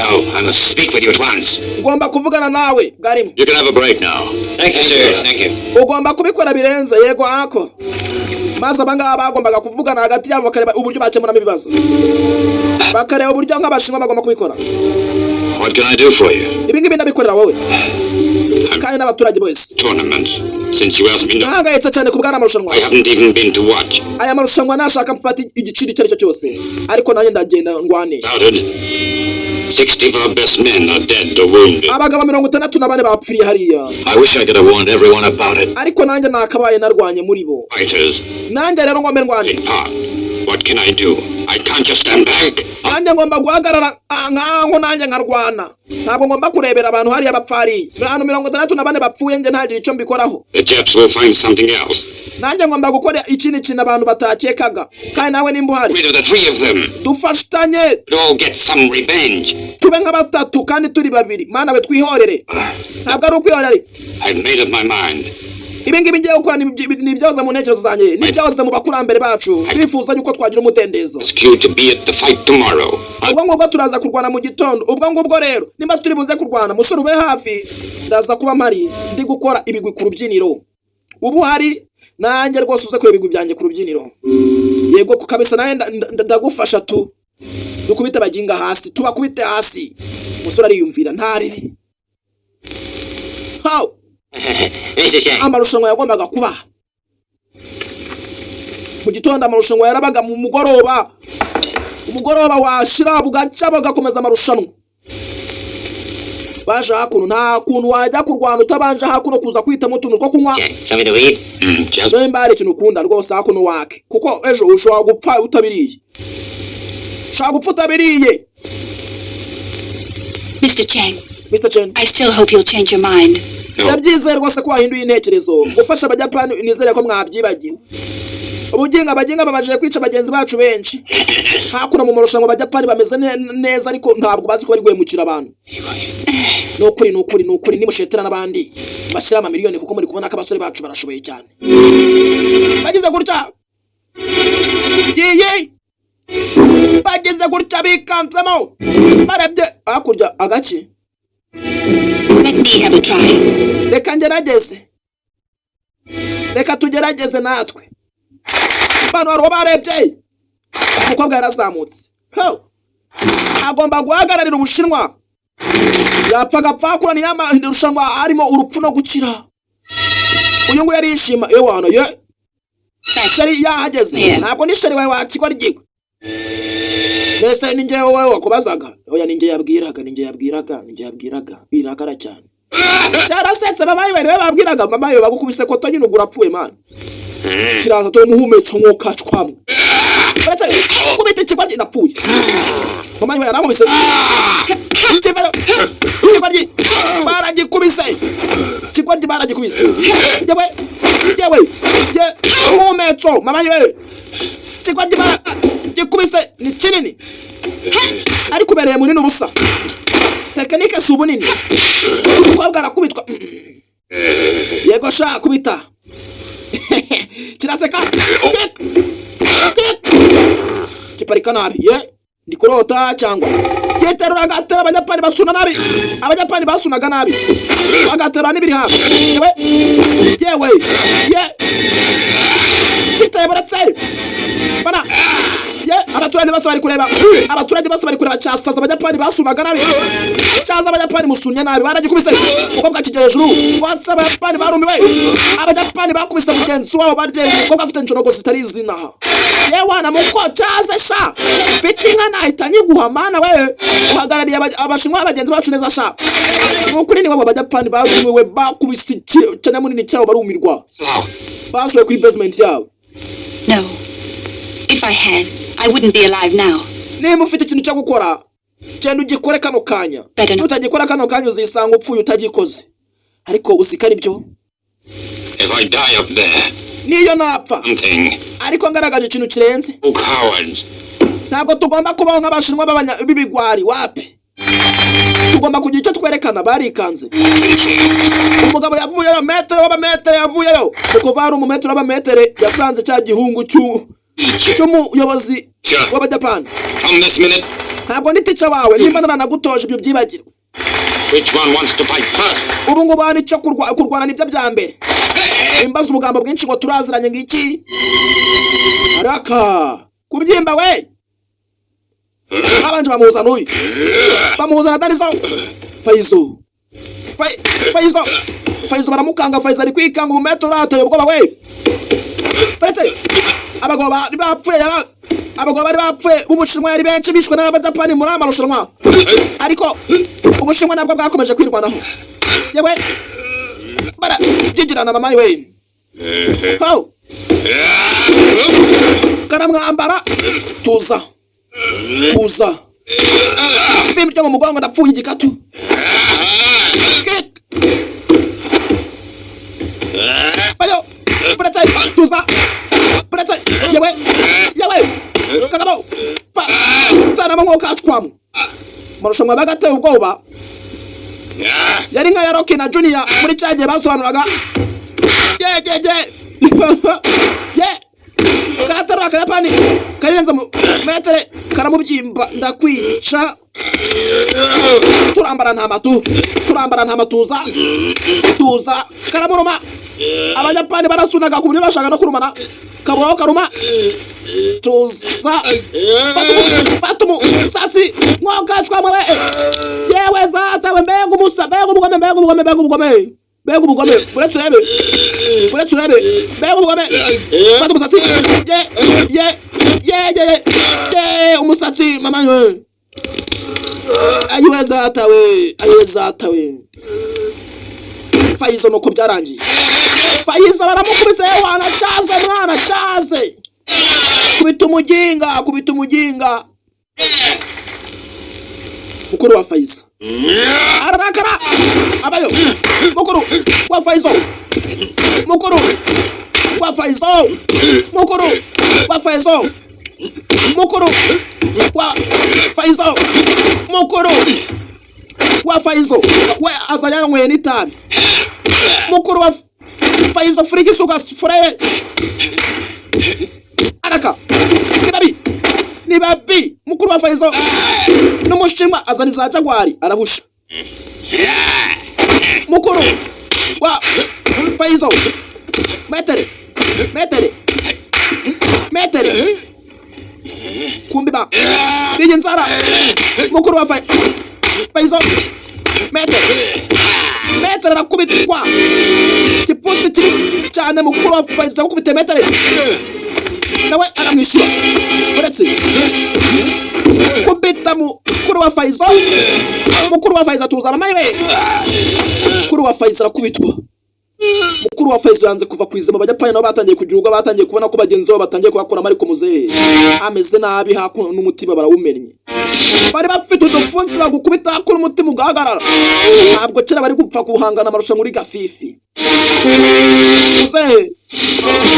Oh, I must speak with you at once. Ugomba kuvugana nawe bwarimo. You can have a break now. Thank you, sir. Thank you. Ugomba kubikora birenze. Yego ako. Maze abangaba bagombaga kuvugana hagati yabo, bakareba uburyo bakemuramo ibibazo, bakareba uburyo nk'Abashinwa bagomba kubikora. What can I do for you? Ibi ngibi ndabikorera wowe kandi n'abaturage bose. Tournament. Since you asked me to, Nahangayitse cyane ku bw'aya marushanwa. I haven't even been to watch. Aya marushanwa nashaka mfata igiciro icyo ari cyo cyose, ariko nanjye ndagenda ngwane. Doubted. 60 of our best men are dead or wounded. Abagabo 64 bapfiriye hariya. I wish I could have warned everyone about it. Ariko nanjye nakabaye narwanye muri bo. Fighters Nanjye rero ngombe ndwane. take part. What can I do? I can't just stand back. Nanjye ngomba guhagarara nkaho nanjye nkarwana. Ntabwo ngomba kurebera abantu hariya bapfa hariya, abantu 64 bapfuye, njye ntagire icyo mbikoraho. The Japs will find something else. Nanjye ngomba gukora ikindi kintu abantu batakekaga, kandi nawe nimba uhari. Rid of the three of them. Dufatanye. We'd all get some revenge. Tube nka batatu kandi turi babiri. Mana we, twihorere, ntabwo ari ukwihorera. I've made up my mind. Ibi ngibi ngiye gukora ni ibyahoze mu ntekerezo zanjye, ni ibyahoze mu bakurambere bacu, bifuza yuko twagira umudendezo. Ask you to be at the fight tomorrow. Ubwo ngubwo turaza kurwana mu gitondo. Ubwo ngubwo rero nimba turi buze kurwana, musore, ube hafi, ndaza kuba mpari ndi gukora ibigwi ku rubyiniro. Ubu uhari nanjye rwose, uze kureba ibigwi byanjye ku rubyiniro. Yego kabisa, nawe ndagufasha tu, dukubite abaginga hasi, tubakubite hasi. Umusore ariyumvira ntaribi. How Mr. Chen. Amarushanwa yagombaga kuba mu gitondo, amarushanwa yarabaga mu mugoroba. Umugoroba washira bugacya bagakomeza amarushanwa. Baje hakuno, nta kuntu wajya kurwana utabanje hakuno kuza kwitamo utuntu two kunywa. Chen, something to eat? Just Nimba hari ikintu ukunda rwose, hakuno wake, kuko ejo ushobora gupfa utabiriye, ushobora gupfa utabiriye. Mr. Chang, Mr Chen. I still hope you'll change your mind. No. Ndabyizeye rwose ko wahinduye intekerezo. Gufasha Abayapani nizere ko mwabyibagiwe. Ubugingo abaginga babajije kwica bagenzi bacu benshi hakuno mu marushanwa. Abayapani bameze neza, ariko ntabwo bazi ko bari guhemukira abantu. Ni ukuri, ni ukuri, ni ukuri, nimushetera n'abandi bashyira amamiliyoni, kuko muri kubona ko abasore bacu barashoboye cyane. Bagize gutya yiyi, bagize gutya bikanzemo, barebye hakurya agace. Let me have a try. Reka ngerageze, reka tugerageze natwe. Bano hari uwo barebye, umukobwa yarazamutse. Ho! Agomba guhagararira Ubushinwa, yapfa agapfa. Kura niyo amarushanwa arimo urupfu no gukira. Uyu nguyu arishima ewana ye. That's Sheri yahageze. Yeah. Ntabwo ni sheri wawe wakigwa ryiwe. Mbese ni njyewe wowe wakubazaga? Oya, ni njye yabwiraga, ni njye yabwiraga, ni njye yabwiraga. Birakara cyane, cyarasetse. Mama yiwe niwe babwiraga. Mama yiwe bagukubise koto nyine, ubwo urapfuye man. Kiraza, dore umuhumetso, mwuka cwamwe. Uretse kubita ikigoryi, napfuye. Mama yiwe yarankubise. Kivayo ikigoryi, baragikubise ikigoryi, baragikubise. Yewe yewe ye, umuhumetso. Mama yiwe, ikigoryi baragikubise. Ni kinini ariko ubereye munini ubusa. Technique si ubunini. Umukobwa arakubitwa. Yego sha, kubita. Kiraseka. Kick kick, kiparika nabi. Ye, ndi kurota cyangwa? Giterura, agatera. Abanyapani basuna nabi, Abanyapani basunaga nabi, agatera n'ibiri hafi. Yewe yewe ye, kiteboretse bana ye. Abaturage bose bari kureba, abaturage bose bari kureba. Cyasaza, Abanyapani basunaga nabi. Cyaza, Abayapani musunye nabi. Baragikubise, umukobwa kijya hejuru. Bose Abayapani barumiwe. Abayapani bakubise mugenzi wabo, bareba umukobwa afite injorogo zitari izina. Yewana muko, cyaze sha, mfite inka nahita nyiguha. Mana we, uhagarariye Abashinwa bagenzi bacu neza sha. Ni ukuri, ni wabo. Abayapani barumiwe, bakubise ikinyamunini cyabo, barumirwa. Basubiye kuri basement yabo. No. If I had, I wouldn't be alive now. Niba ufite ikintu cyo gukora, genda ugikore kano kanya. Better not. Nutagikora kano kanya, uzisanga upfuye utagikoze. Ariko uzi ko ari byo. If I die up there, Niyo napfa, something. ariko ngaragaje ikintu kirenze. Oh, cowards. Ntabwo tugomba kubaho nk'Abashinwa b'ibigwari. Wapi, tugomba kugira icyo twerekana. Barikanze. Umugabo yavuyeyo, metero w'abametere yavuyeyo. Mu kuva hari umumetero w'abametere, yasanze cya gihungu cy'umuyobozi w'Abajapani. From this minute, Ntabwo ndi teacher wawe. Nimba naranagutoje, ibyo byibagirwe. which one wants to fight first? Ubu ngubu hano icyo kurwana nibyo bya mbere. Imbaza ubugambo bwinshi ngo turaziranye ngiki. Araka kubyimba we. Babanje bamuhuza n'uyu, bamuhuza na Danizo Faizo. Faizo, Faizo baramukanga. Faizo ari kwikanga. Umumetero urateye ubwoba we. Baretse abagabo bari bapfuye, yara abagabo bari bapfuye b'Ubushinwa yari benshi, bishwe n'Abajapani muri aya marushanwa, ariko Ubushinwa nabwo bwakomeje kwirwanaho. Yewe, baragigirana. Mama we ho, karamwambara. Tuza, tuza. Byo mu mugongo, ndapfuye. Igikatu. Kick bayo. Buretse, tuza, buretse. Yewe yewe, kagabo fa tanama nko kacwamu. Amarushanwa bagateye ubwoba, yari nka ya Rocky na Junior muri cya gihe basobanuraga. Ye ye ye ye, karaterura Akayapani karirenza mu metere, karamubyimba. Ndakwica. Turambara nta matu, turambara nta matuza. Tuza, karamuruma. Abanyapani barasunaga ku buryo bashaka no kurumana. Kaburaho karuma. Tuza, fata umusatsi mwokacwa mwe. Yewe zatawe, mbega umusa, mbega ubugome, mbega ubugome, mbega ubugome, mbega ubugome! Uretse urebe, uretse urebe, mbega ubugome! Fata umusatsi. Ye ye ye ye ye, umusatsi. Mama ye, ayiwe zatawe, ayiwe zatawe. Fayizo, nuko byarangiye. Fayizo baramukubise. Wana cyaze, mwana cyaze, kubita umuginga, kubita umuginga. Mukuru wa Fayizo ararakara, abayo. Mukuru wa Fayizo, mukuru wa Fayizo, mukuru wa Fayizo, mukuru wa Fayizo, mukuru wa Fayizo we aza yanyweye n'itabi. Mukuru wa Fayizo furigisuka fureye araka. Ni babi, ni babi. Mukuru wa Fayizo n'Umushinwa azana za jagwari, arahusha. Mukuru wa Fayizo, metere, metere, metere. Kumbi ba iyi nzara. Mukuru wa Fayizo, metere, metere arakubitwa kipfunsi kibi cyane. Mukuru wa Fayizo akubite metere, nawe aramwishyura. Uretse Kubita mukuru wa Faizo, mukuru wa Faizo tuza mama we. Mukuru wa Faizo arakubitwa. Mukuru wa Faizo yanze kuva ku izima. Abajapani nabo batangiye kugira ubwo batangiye kubona ko bagenzi babo batangiye kubakuramo, ariko muzehe ameze nabi hakuno n'umutima barawumennye. Bari bafite udupfunsi bagukubita hakuno umutima ugahagarara. Ntabwo kera bari gupfa guhangana amarushanwa uri gafifi. Muzehe,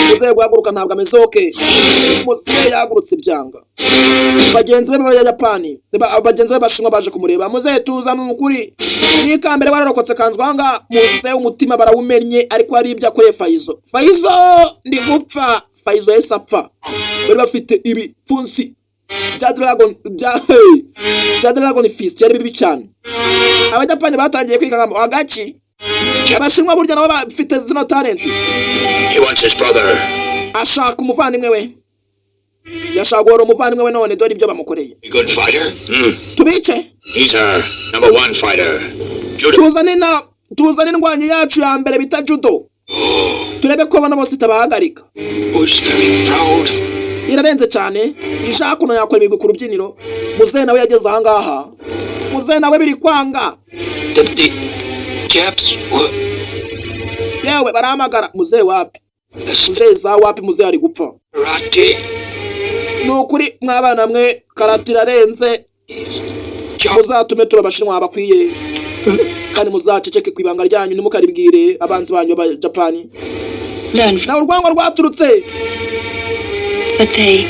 muzehe guhaguruka ntabwo ameze okay. Muzehe yahagurutse byanga. Bagenzi be b'Abayapani, bagenzi be bashinwa baje kumureba. Muzehe, tuza, ni ukuri nikambere wararokotse kanzwanga. Muzehe umutima barawumennye, ariko hari ibyo akoreye Fayizo. Fayizo, ndi gupfa. Fayizo yahise apfa. Bari bafite ibipfunsi bya dragon, bya dragon fist, yari bibi cyane. Abajapani batangiye kwiga ngo agaki Abashinwa burya nabo bafite zino talent. He wants his brother. Ashaka umuvandimwe we, yashaka guhora umuvandimwe we, none dore ibyo bamukoreye. A good fighter? Hmm. Tubice. He's our number one fighter. Judo. Tuzane indwanyi yacu ya mbere bita judo, turebe ko bano bose itabahagarika. Was very proud. Irarenze cyane, ishaka kuno yakora ibigwi ku rubyiniro. Muzehe nawe yageze ahangaha, muzehe nawe biri kwanga. That the Japs were Yewe, barahamagara muzehe, wapi? The Muzehe za wapi? Muzehe ari gupfa. karate Ni ukuri mwabana mwe, karate irarenze. Jap Muzatume tuba Abashinwa bakwiye, kandi muzaceceke ku ibanga ryanyu, ntimukaribwire abanzi banyu b'Abajapani. Learn, Nawe urwango rwaturutse. but they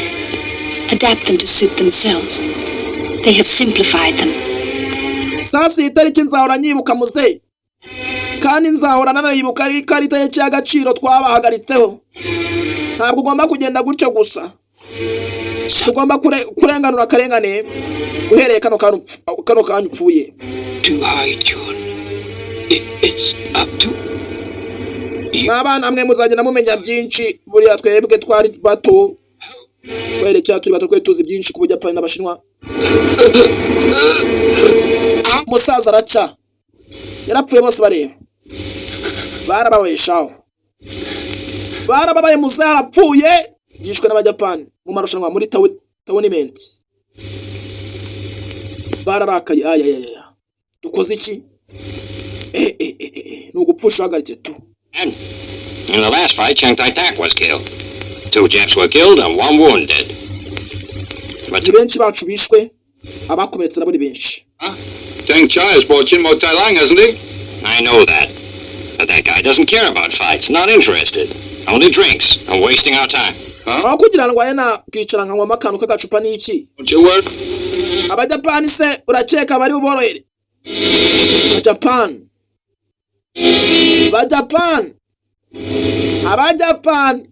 adapt them to suit themselves. They have simplified them. Sasa iyi tariki nzahora nyibuka muzehe, kandi nzahora nanayibuka ariko ari itariki y'agaciro twabahagaritseho. Ntabwo ugomba kugenda gutyo gusa, tugomba kurenganura akarengane uhereye kano kanya upfuye. To Hai Jun. It's up to Mwabana mwe, muzagenda mumenya byinshi. Buriya twebwe twari bato, twerekera turi bato, twari tuzi byinshi ku Bujapani n'Abashinwa. Umusaza araca, yarapfuye bose bareba, barababaye shaho, barababaye. Muzehe arapfuye, yishwe n'Abajapani mu marushanwa muri tournament. Bararakaye. Ayayaya, dukoze iki? Eh, eh, eh, eh, ni ugupfusha uhagaritse tu. And in the last fight, Chiang Tai Tak was killed. Two Japs were killed and one wounded. But Ni benshi bacu bishwe, abakomeretse nabo ni benshi. Deng Chai has bought Chinmo Tai Lang, hasn't he? I know that. But that guy doesn't care about fights, not interested. Only drinks and wasting our time. Aho kugira ngo ane nakicara nkanywamo akantu k'agacupa n'iki. Don't you work? Abajapani se urakeka bari buborohere? Abajapani, Abajapani, Abajapani.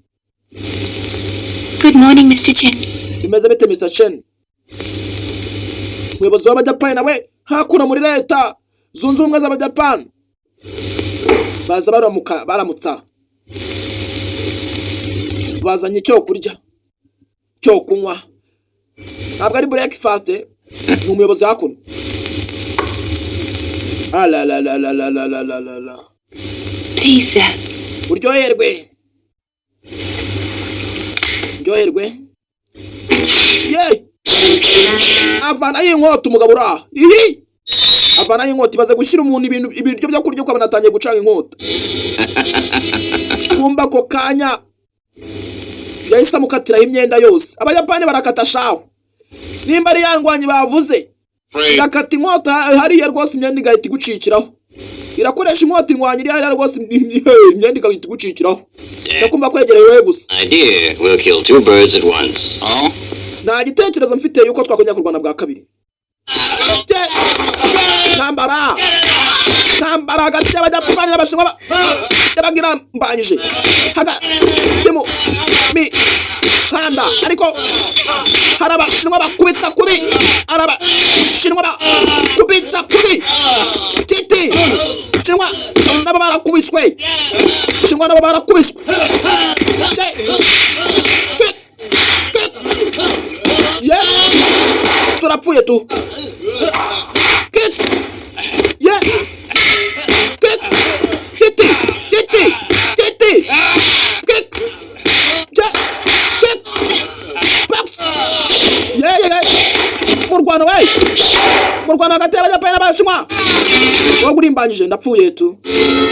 Good morning, Mr. Chen. Bimeze bite, Mr Chen? Umuyobozi w'Abajapani nawe hakuno muri Leta Zunze Ubumwe z'Abajapani baza baramuka, baramutsa, bazanye icyo kurya, cyo kunywa. Ntabwo ari breakfast, ni umuyobozi hakuno. Alalalalalalalala. Please, sir. Uryoherwe, uryoherwe ye. Avanayo inkota umugabo uri aho, ihi, avanayo inkota. Ibaze gushyira umuntu ibintu, ibiryo byo kurya, ukabona atangiye gucanga inkota. Kumba ako kanya yahise amukatiraho imyenda yose. Abayapani barakata shaho, nimba ari ya ndwanyi bavuze. Afraid. Irakata inkota hariya rwose, imyenda igahita igucikiraho. Irakoresha inkota indwanyi iri hariya rwose, imyenda igahita igucikiraho. Cyo kwegereye wowe gusa. Idea, we'll kill two birds at once. Oh? Nta gitekerezo mfite yuko twakongera kurwana bwa kabiri. Ntambara, ntambara hagati y'Abajapani n'Abashinwa yabaga irambanyije hagati mu mihanda, ariko hari Abashinwa bakubita kubi, hari Abashinwa bakubita kubi titi. Shinwa nabo barakubiswe, Shinwa nabo barakubiswe. Che, che, che. Ye, turapfuye tu. Kit ye, kit, titi, titi, titi, kit, je, kit, paps, ye, ye, ye. Ndangambanyije, ndapfuye tu.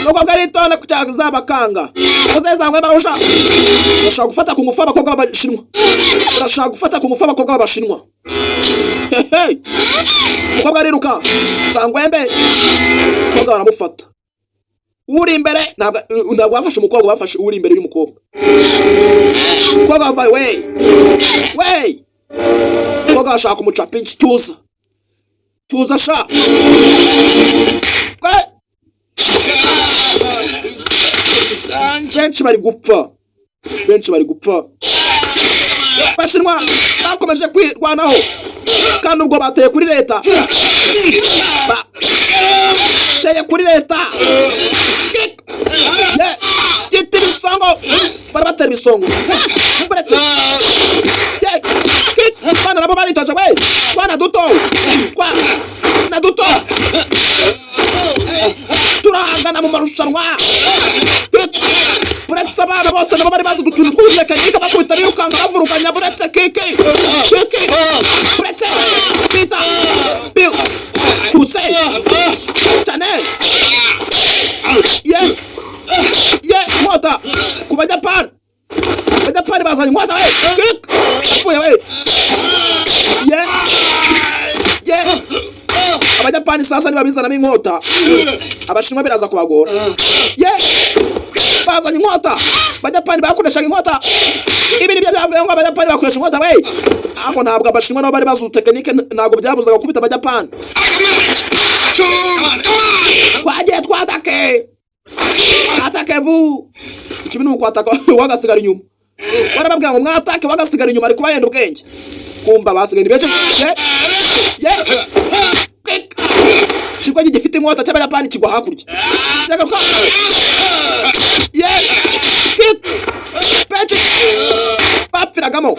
Nuko bwaritonda cyazabakanga muzezangwe barusha. Urashaka gufata ku ngufu abakobwa b'Abashinwa, urashaka gufata ku ngufu abakobwa b'Abashinwa. Hehe, umukobwa ariruka sangwembe, umukobwa baramufata. Uri imbere, ntabwo bafashe umukobwa, bafashe uri imbere y'umukobwa. Umukobwa bavaye we we, umukobwa bashaka kumucapa iki? Tuza, tuza sha we. Benshi bari gupfa, benshi bari gupfa. Abashinwa bakomeje kwirwanaho kandi ubwo bateye kuri leta, bateye kuri leta. Ye, gita ibisongo, barabatera ibisongo buretse. Ye, kick. Bana nabo baritaje we, twana duto, twana duto turahangana mu marushanwa. Kick. Buretse abana bose nabo bari bazi utuntu tw'ubutekinike, bakubita birukanka bavuruganya. Buretse kiki kiki, buretse bita bikutse cyane. Ye ye, inkota ku Bajapani, Abajapani bazanye inkota we. Kik, apfuye we. Ye ye, Abajapani sasa nibabizanamo inkota, Abashinwa biraza kubagora. Ye, bazanye inkota, Abajapani bakoreshaga inkota. Ibi nibyo byavuye ngo Abajapani bakoresha inkota we. Ariko ntabwo Abashinwa nabo bari bazi utekinike, ntabwo byabuzaga gukubita Abajapani. Twagiye twatake atake vu, ikibi ni ukwataka wagasigara inyuma. Warababwira ngo mwatake, wagasigara inyuma, ari kubayenda ubwenge. Kumba basigaye ni benshi. Ye ye, Quick. Ikigo gifite inkota cy'Abayapani kigwa hakurya, kiragaruka. Ye, kick. Benshi bapfiragamo,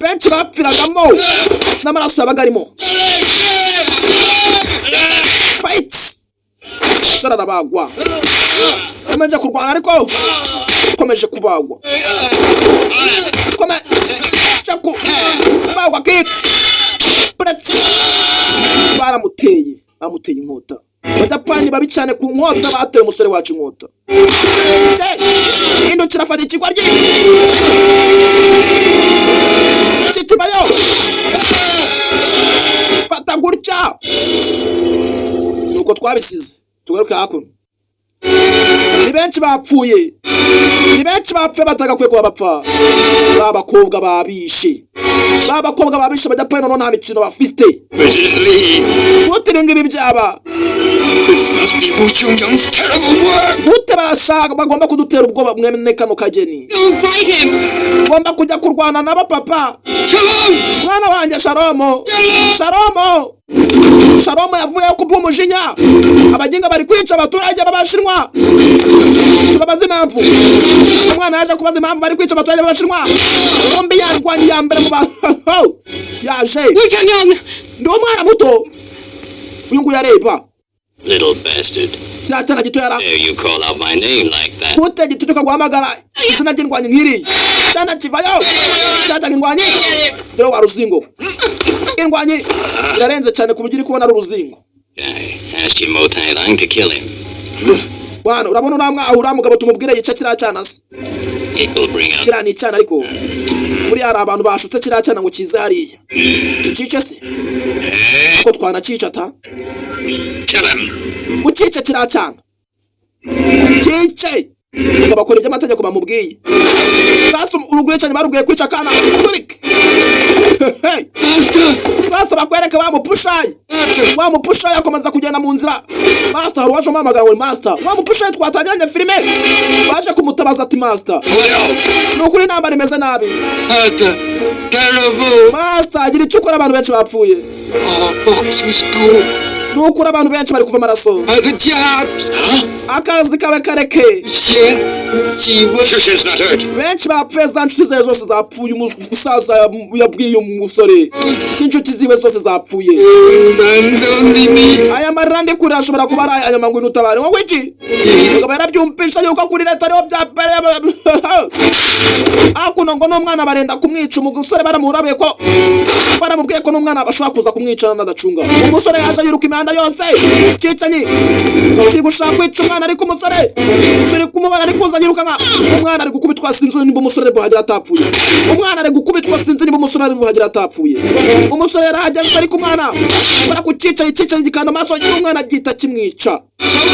benshi bapfiragamo n'amaraso yabaga arimo. Fight, umusore arabagwa, komeje kurwana ariko komeje kubagwa, komeje kubagwa. Kick, buretse baramuteye, bamuteye inkota. Abajapani babi cyane ku nkota, bateye umusore wacu inkota. Che hindukira, afata ikigwa rye kikibayo, fata gutya. Nuko twabisize, tugaruke hakuno. Ni benshi bapfuye, ni benshi bapfuye batagakwiye kuba bapfa. Ba bakobwa babishe, ba bakobwa babishe. Abajapani noneho nta mikino bafite. Mrs. Lee, Gute ibi ngibi byaba? this must be Wu Chung-young's terrible work. Gute bashaka bagomba kudutera ubwoba mwene kano kageni? Don't fight him! Ngomba kujya kurwana nabo, papa. Shalom! Mwana wanjye Shalomo, Shalomo, Shalomo yavuyeho kubw'umujinya. Abaginga bari kwica abaturage b'Abashinwa, tubabaze impamvu. Umwana yaje kubaza impamvu bari kwica abaturage b'Abashinwa. Bombi yarwanye iya mbere mu ba yaje. Wu Chongyong! Ndi umwana muto uyu nguyu areba. Little bastard. Kiriya cyana gito yara. Dare you call out my name like that? Gute gitutuka guhamagara izina ry'indwanyi nk'iriya? Cyana kivayo cyatanga indwanyi. Dore wa ruzingo, indwanyi irarenze cyane ku buryo uri kubona ari uruzingo. I asked Mo Tai Lang to kill him. Wana, urabona uriya uriya mugabo tumubwire yica kiriya cyana se? It will bring out Kiriya ni icyana, ariko buriya hari abantu bashutse kiriya cyana ngo kize hariya ducice se? Ko twanacica ta. Kill him. Ucice kiriya cyana, kice ngo bakora ibyo amategeko bamubwiye. Sasa urugwicanyi barubwiye kwica akana kubike. Master! Sasa bakwereke wa mupushayi, wa mupushayi akomeza kugenda mu nzira. Master, hari uwaje umuhamagara ngo ni master. Wa mupushayi twatangiranye filime baje kumutabaza ati: "Master, Well, ni ukuri intambara imeze nabi." Master, terrible. Master, agira icyo ukora, abantu benshi bapfuye. Our Boxing School Ni ukuri abantu benshi bari kuva amaraso. by the Japs. Huh? Akazi kawe kareke. Shen, she was. Shushin's not hurt. Benshi bapfuye, za nshuti zawe zose zapfuye. Umusaza yabwiye umusore n'inshuti ziwe zose zapfuye. And only me. Aya marira ndi kurira. Ashobora kuba ari aya nyuma. Ngwino utabare. Ngo iki? Umugabo yarabyumvisha yuko kuri leta ariho byabereye. Hakuno ngo n'umwana barenda kumwica. Umusore baramurabiye ko baramubwiye ko n'umwana bashobora kuza kumwica nadacunga. Umusore yaje yiruka imihanda yose. Cyicanyi kiri gushaka kwica umwana, ariko umusore turi kumubona ari kuza yiruka nka umwana ari gukubitwa. Sinzi nimba umusore ari buhagera atapfuye. Umwana ari gukubitwa, sinzi nimba umusore ari buhagera atapfuye. Umusore yarahageze, ariko umwana bara kucyicaye, cyicaye gikanda amaso y'umwana, gihita kimwica.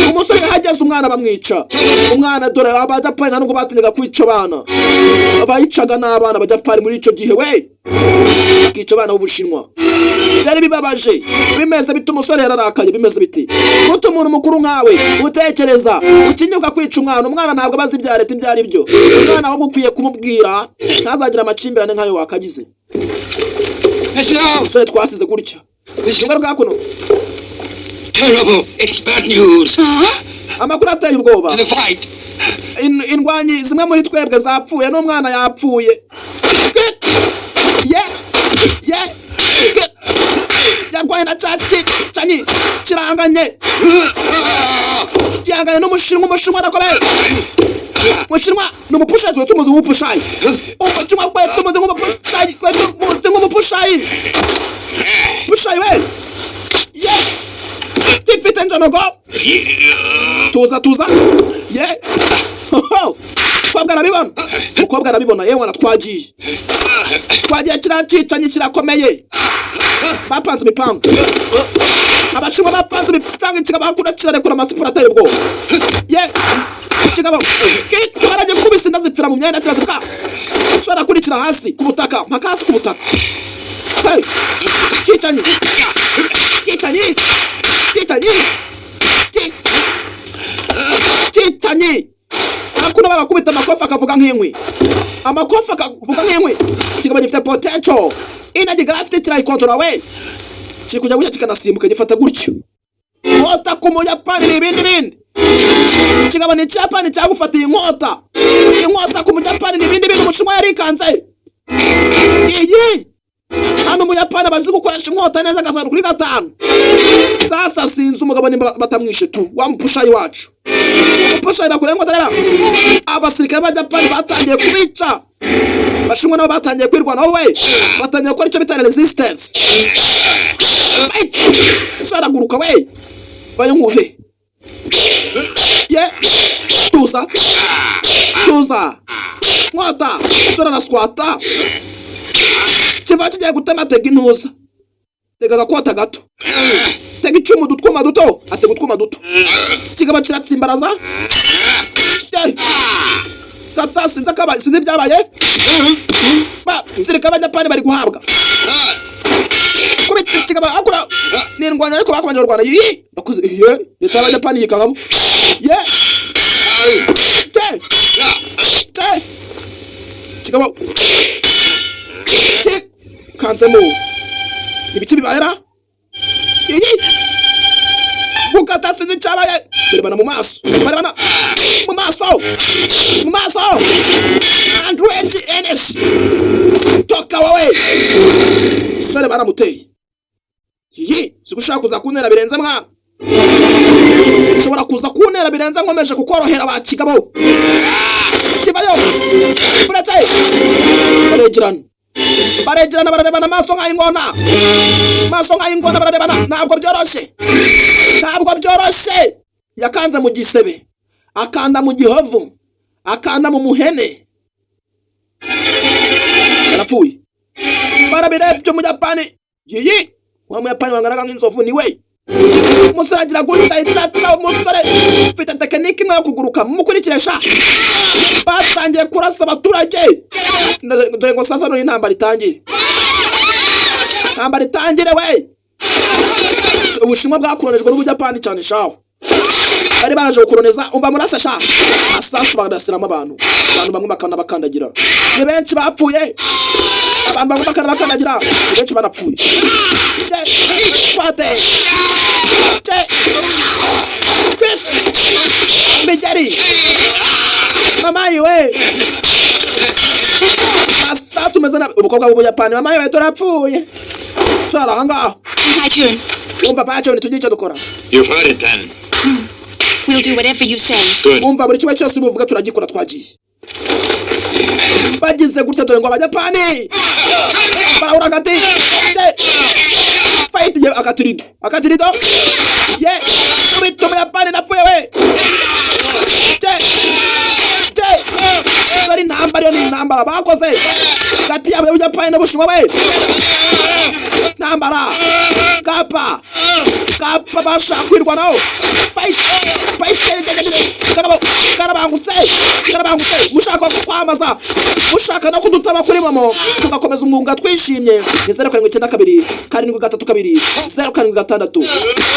Umusore yahageze, umwana bamwica umwana. Dore Abajapani nta nubwo batinyaga kwica abana, bayicaga n'abana. Abajapani muri icyo gihe we bakica abana b'Ubushinwa, byari bibabaje. Bimeze bite? Umusore yararakaye. Bimeze biti guta umuntu mukuru nkawe utekereza utinyuka kwica umwana? Umwana ntabwo abazi ibya leta ibyo ari byo. Umwana ahubwo ukwiye kumubwira ntazagire amakimbirane nk'ayo wakagize. Umusore twasize gutya ingaruka hakuno. Terrible. It's bad news. Amakuru ateye ubwoba. The fight. Indwanyi zimwe muri twebwe zapfuye, n'umwana yapfuye. Ye ye yarwaye na cya cyicanyi kiranganye, gihanganye n'Umushinwa. Umushinwa arakomeye. Umushinwa ni umupushayi, twe tumuzi nk'umupushayi. Umushinwa twe tumuzi nk'umupushayi, twe tumuzi nk'umupushayi. Pushayi we ye gifite njonogo. Tuza, tuza ye. Umukobwa arabibona, umukobwa arabibona. Yewe wana, twagiye, twagiye. Kiriya cyicanyi kirakomeye. Bapanze imipango, Abashinwa bapanze imipango. Ikigabo hakuna kirarekura amasiporo ateye ubwoba. Ye ikigabo kibaragiye gukubisa inda zipfira mu myenda, kirazibuka. Ushobora kurikira hasi ku butaka, mpaka hasi ku butaka. Hey! Cyicanyi, cyicanyi, cyicanyi, cyicanyi hakuno barakubita amakofi akavuga nk'inkwi, amakofi akavuga nk'inkwi. Kikaba gifite potential energy gravity, kirayikontorora we. Kiri kujya gutya kikanasimbuka, gifata gutya. Inkota ku Muyapani ni ibindi bindi. Ikigabo ni Ikiyapani cyagufatiye inkota. Inkota ku Muyapani ni ibindi bintu. Umushinwa yarikanze iyi. Hano Umuyapani abazi gukoresha inkota neza gatanu kuri gatanu. Sasa sinzi umugabo nimba batamwishe tu wa mupushayi wacu. Umupushayi bakura inkota. Reba, abasirikare b'Abajapani batangiye kubica. Abashinwa nabo batangiye kwirwanaho we, batangiye gukora icyo bita resistance. So araguruka we, bayo nkuhe ye. Tuza, tuza, nkota. Sora araswata, kiva kigiye gutema. Tega intuza, tega agakota gato, tega icyuma, utwuma duto, atega utwuma duto. Kigabo kiratsimbaraza. Ye. Kata, sinzi akabaye, sinzi ibyabaye. Ba nzirika Abajapani bari guhabwa kubita ikigabo akura nirwanya, ariko bakomeje kurwana. Yi bakoze ye, leta y'Abajapani yikangamo ye. Te te kigabo ki kanzemo ibiki bibayera iyi gukata, sinzi icyabaye. Barebana mu maso, barebana mu maso, mu maso. Andrew H NS toka wowe sore, baramuteye iyi. Siko ushaka kuza kuntera birenze mwana, ushobora kuza kuntera birenze. Nkomeje kukorohera wa kigabo. Kivayo uretse baregerana, baregerana, bararebana amaso nk'ay'ingona, amaso nk'ay'ingona, bararebana. Ntabwo byoroshye, ntabwo byoroshye. Yakanze mu gisebe, akanda mu gihovu, akanda mu muhene, yarapfuye. Barabirebye. Umuyapani yiyi, wa Muyapani wanganaga nk'inzovu ni we. Umusore agira gutya itaca. Umusore ufite tekinike imwe yo kuguruka, mukurikire sha. Batangiye kurasa abaturage. Dore ngo sasa none intambara itangire, intambara itangire we. Ubushinwa bwakoronejwe n'Ubujapani cyane shaho, bari baraje gukoroniza. Umva, murasa sha asasu, bagasiramo abantu, abantu bamwe bakanabakandagira. Ni benshi bapfuye, abantu bamwe bakanabakandagira, ni benshi banapfuye. Twate te te migeri mamayi we, asa tumeze nabi. Umukobwa w'Ubuyapani, mamayi we, turapfuye, twari ahangaha. Hai-Chun, Umva baco, ntitugire icyo dukora. You've heard it then. We'll do whatever you say. Good. Umva, buri kimwe cyose uri turagikora. Twagiye bagize gutya, dore ngo Abajapani barahura hagati. Ce fight ye, akatirido, akatirido ye, kubita Umuyapani napfuye we. Ce ce, dore intambara, iyo ni intambara bakoze hagati yabo y'Ubuyapani n'Ubushinwa we. Intambara kapa kapa, bashaka kwirwanaho. Fight, fight, karabo karabangutse, karabangutse. Mushaka kwamaza, mushaka no kudutaba kuri momo, tugakomeza umwuga twishimye. Ni 0792 732 076.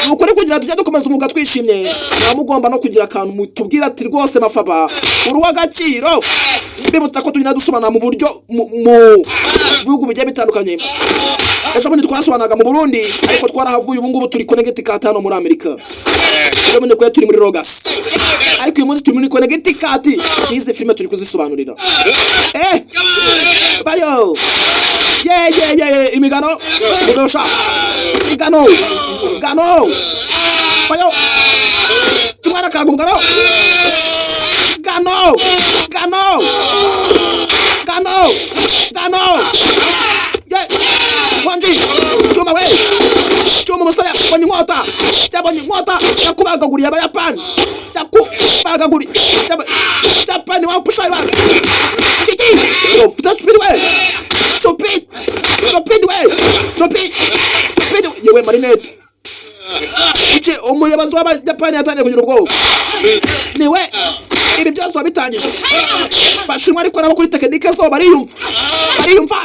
Ni ukuri, kugira tujye dukomeza umwuga twishimye, muba mugomba no kugira akantu mutubwira ati: "Rwose mafaba, uri uw'agaciro." Mbibutsa ko tugenda dusobanura mu buryo mu bihugu bigiye bitandukanye. Ejo bundi twasobanuraga mu Burundi, ariko twarahavuye, ubu ngubu turi Connecticut hano muri Amerika. Ejo bundi kuya turi muri Rogas, ariko uyu munsi turi muri Connecticut. N'izi filime turi kuzisobanurira. Bayo ye ye ye ye, imigano mugosha igano gano bayo tumwana karaga umugano gano gano gano gano ye wanji cyuma we cyuma. Umusore yabonye inkota, yabonye inkota yakubagaguriye Abayapani, yakubagaguriye Japani wampushaye bana kiki. Yo stupid we, stupid, stupid we, stupid, stupid yewe marinette iki. Umuyobozi w'Abayapani yatangiye kugira ubwoba, niwe ibi byose wabitangije. Bashinwa ariko nabo kuri tekinike zo bariyumva, bariyumva.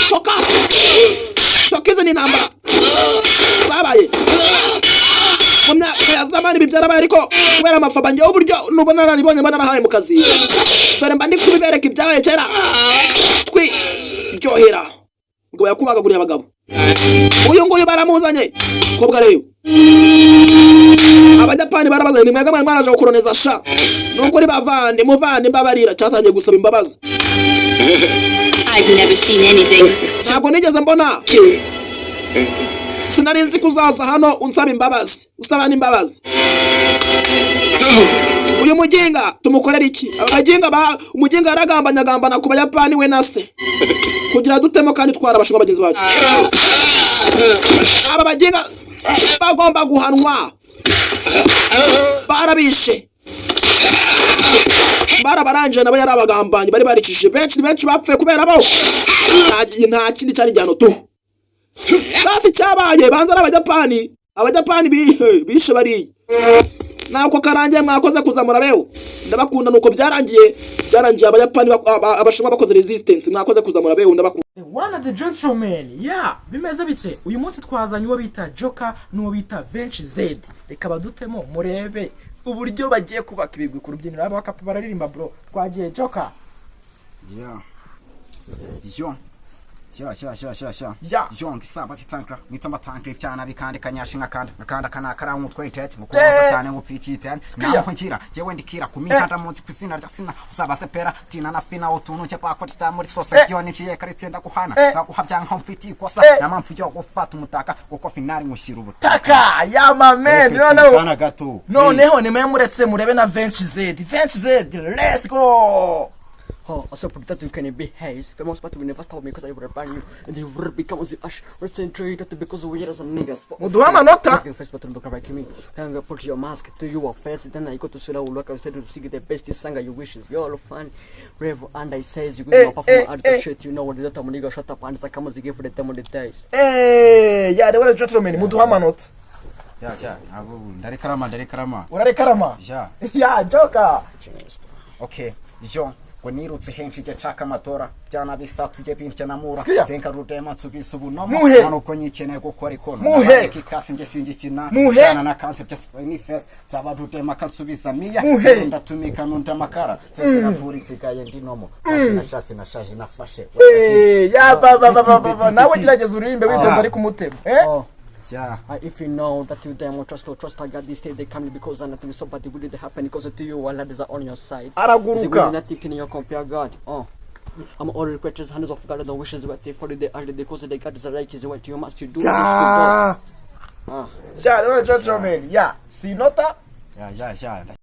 Toka toka, izi ni intambara zabaye mu myaka ya zamani. Ibi byarabaye, ariko kubera amafaba, ngewe uburyo nubona nararibonye mba narahaye mu kazi, dore mba ndi kubibereka ibyabaye kera twiryohera. Ngo yakubagaguriye abagabo, uyu nguyu baramuzanye kobwa. Rero Abajapani barabazanye: "Ni mwebwe mwari mwaraje gukoroniza sha." Nukuri bavandi, muvandi, mbabarira. Cyatangiye gusaba imbabazi. I've never seen anything. Ntabwo nigeze mbona. Too. Sinari nzi ko uzaza hano unsaba imbabazi, usaba n'imbabazi. Uyu muginga tumukorera iki? Aba baginga ba umuginga yaragambanye, agambana ku Bayapani we na se kugira dutemo kandi twara Abashinwa bagenzi bacu. Aba baginga bagomba guhanwa, barabishe, barabarangije. Nabo yari abagambanyi, bari baricishije benshi, benshi bapfuye kubera bo. Nta kindi cyari igihano tu. Sasa icyabaye, banza ari Abajapani, Abajapani bishe bariya. Nako karangiye. Mwakoze kuzamura beho, ndabakunda. Nuko byarangiye, byarangiye Abayapani Abashinwa bakoze resistance. Mwakoze kuzamura beho, ndabakunda. One of the gentlemen, yeah, bimeze bite? Uyu munsi twazanye uwo bita Joker n'uwo bita Benshi Z. Reka badutemo murebe uburyo bagiye kubaka ibigwi ku rubyiniro. Aba bakapu bararirimba bro. Twagiye, Joker. Yeah. Yo. Yo, yo, yo, yo, yo. Ya. Yo, ngisaba titankra. Mwita amatankra icyana bikandi kanyashinga kanda. Nakanda kana kara umutwe itete. Mukubaza cyane ngupfitite. Naho nkira, jewe ndikira ku mihanda munsi kwizina rya sina. Uzaba sepera tina na fina utuntu cyo pakota ta muri sose. Yo niciye karitsinda kuhana. Nakuha byanka mfiti ikosa. Na mpamvu yo gufata umutaka kuko finali nkushyira ubutaka. Taka ya my man, noneho Kana gato. Noneho nimwe muretse murebe na Benshi Z. Benshi Z, let's go. Oh, also protect you can be haze. Famous but will never stop me because I will burn you and you will become the ash. Return trade because we are some niggas. Muduhe amanota. First button look like me. Then I put your mask to your face. Then I go to Sula look I said to see the best song you wishes. You're all fun. Rev and I says you go Eh, to perform eh, art eh. shit. You know what the nigga shut up and come as give for the demo the days. Eh, yeah, the one gentlemen, muduhe amanota. Ya, ya, abo ndarekarama, ndarekarama. Urarekarama? Ya. Ya, Joker. Okay, yo ngo nirutse henshi igihe nshaka amatora byana bisatuye bintya namura. Sikia. Senka rudema nsubisa ubunomo. Muhe. Nta nuko nyikeneye gukora ikono. Muhe. Nabareka ikasi njye singikina. Muhe. Byana na kanse byose ni face nzaba rudema kansubiza miya. Muhe. Ndatumika nunda amakara sese nsigaye ndi nomo. Nashatse nashaje nafashe. Eh, ya ba ba ba ba ba ba. Nawe gerageza uririmbe witonze ariko umutema. Eh? Oh. Ya. If you know that you damn well trust or trust I got this state they come because nothing so bad will happen because to you while others are on your side. Araguruka. Nothing in your compare God. Oh. I'm all requests hundreds of God the wishes what they for the and the because they got the right is what you must do. Ja. Ah. Yeah, gentlemen, yeah, sinota. Ya ya ya.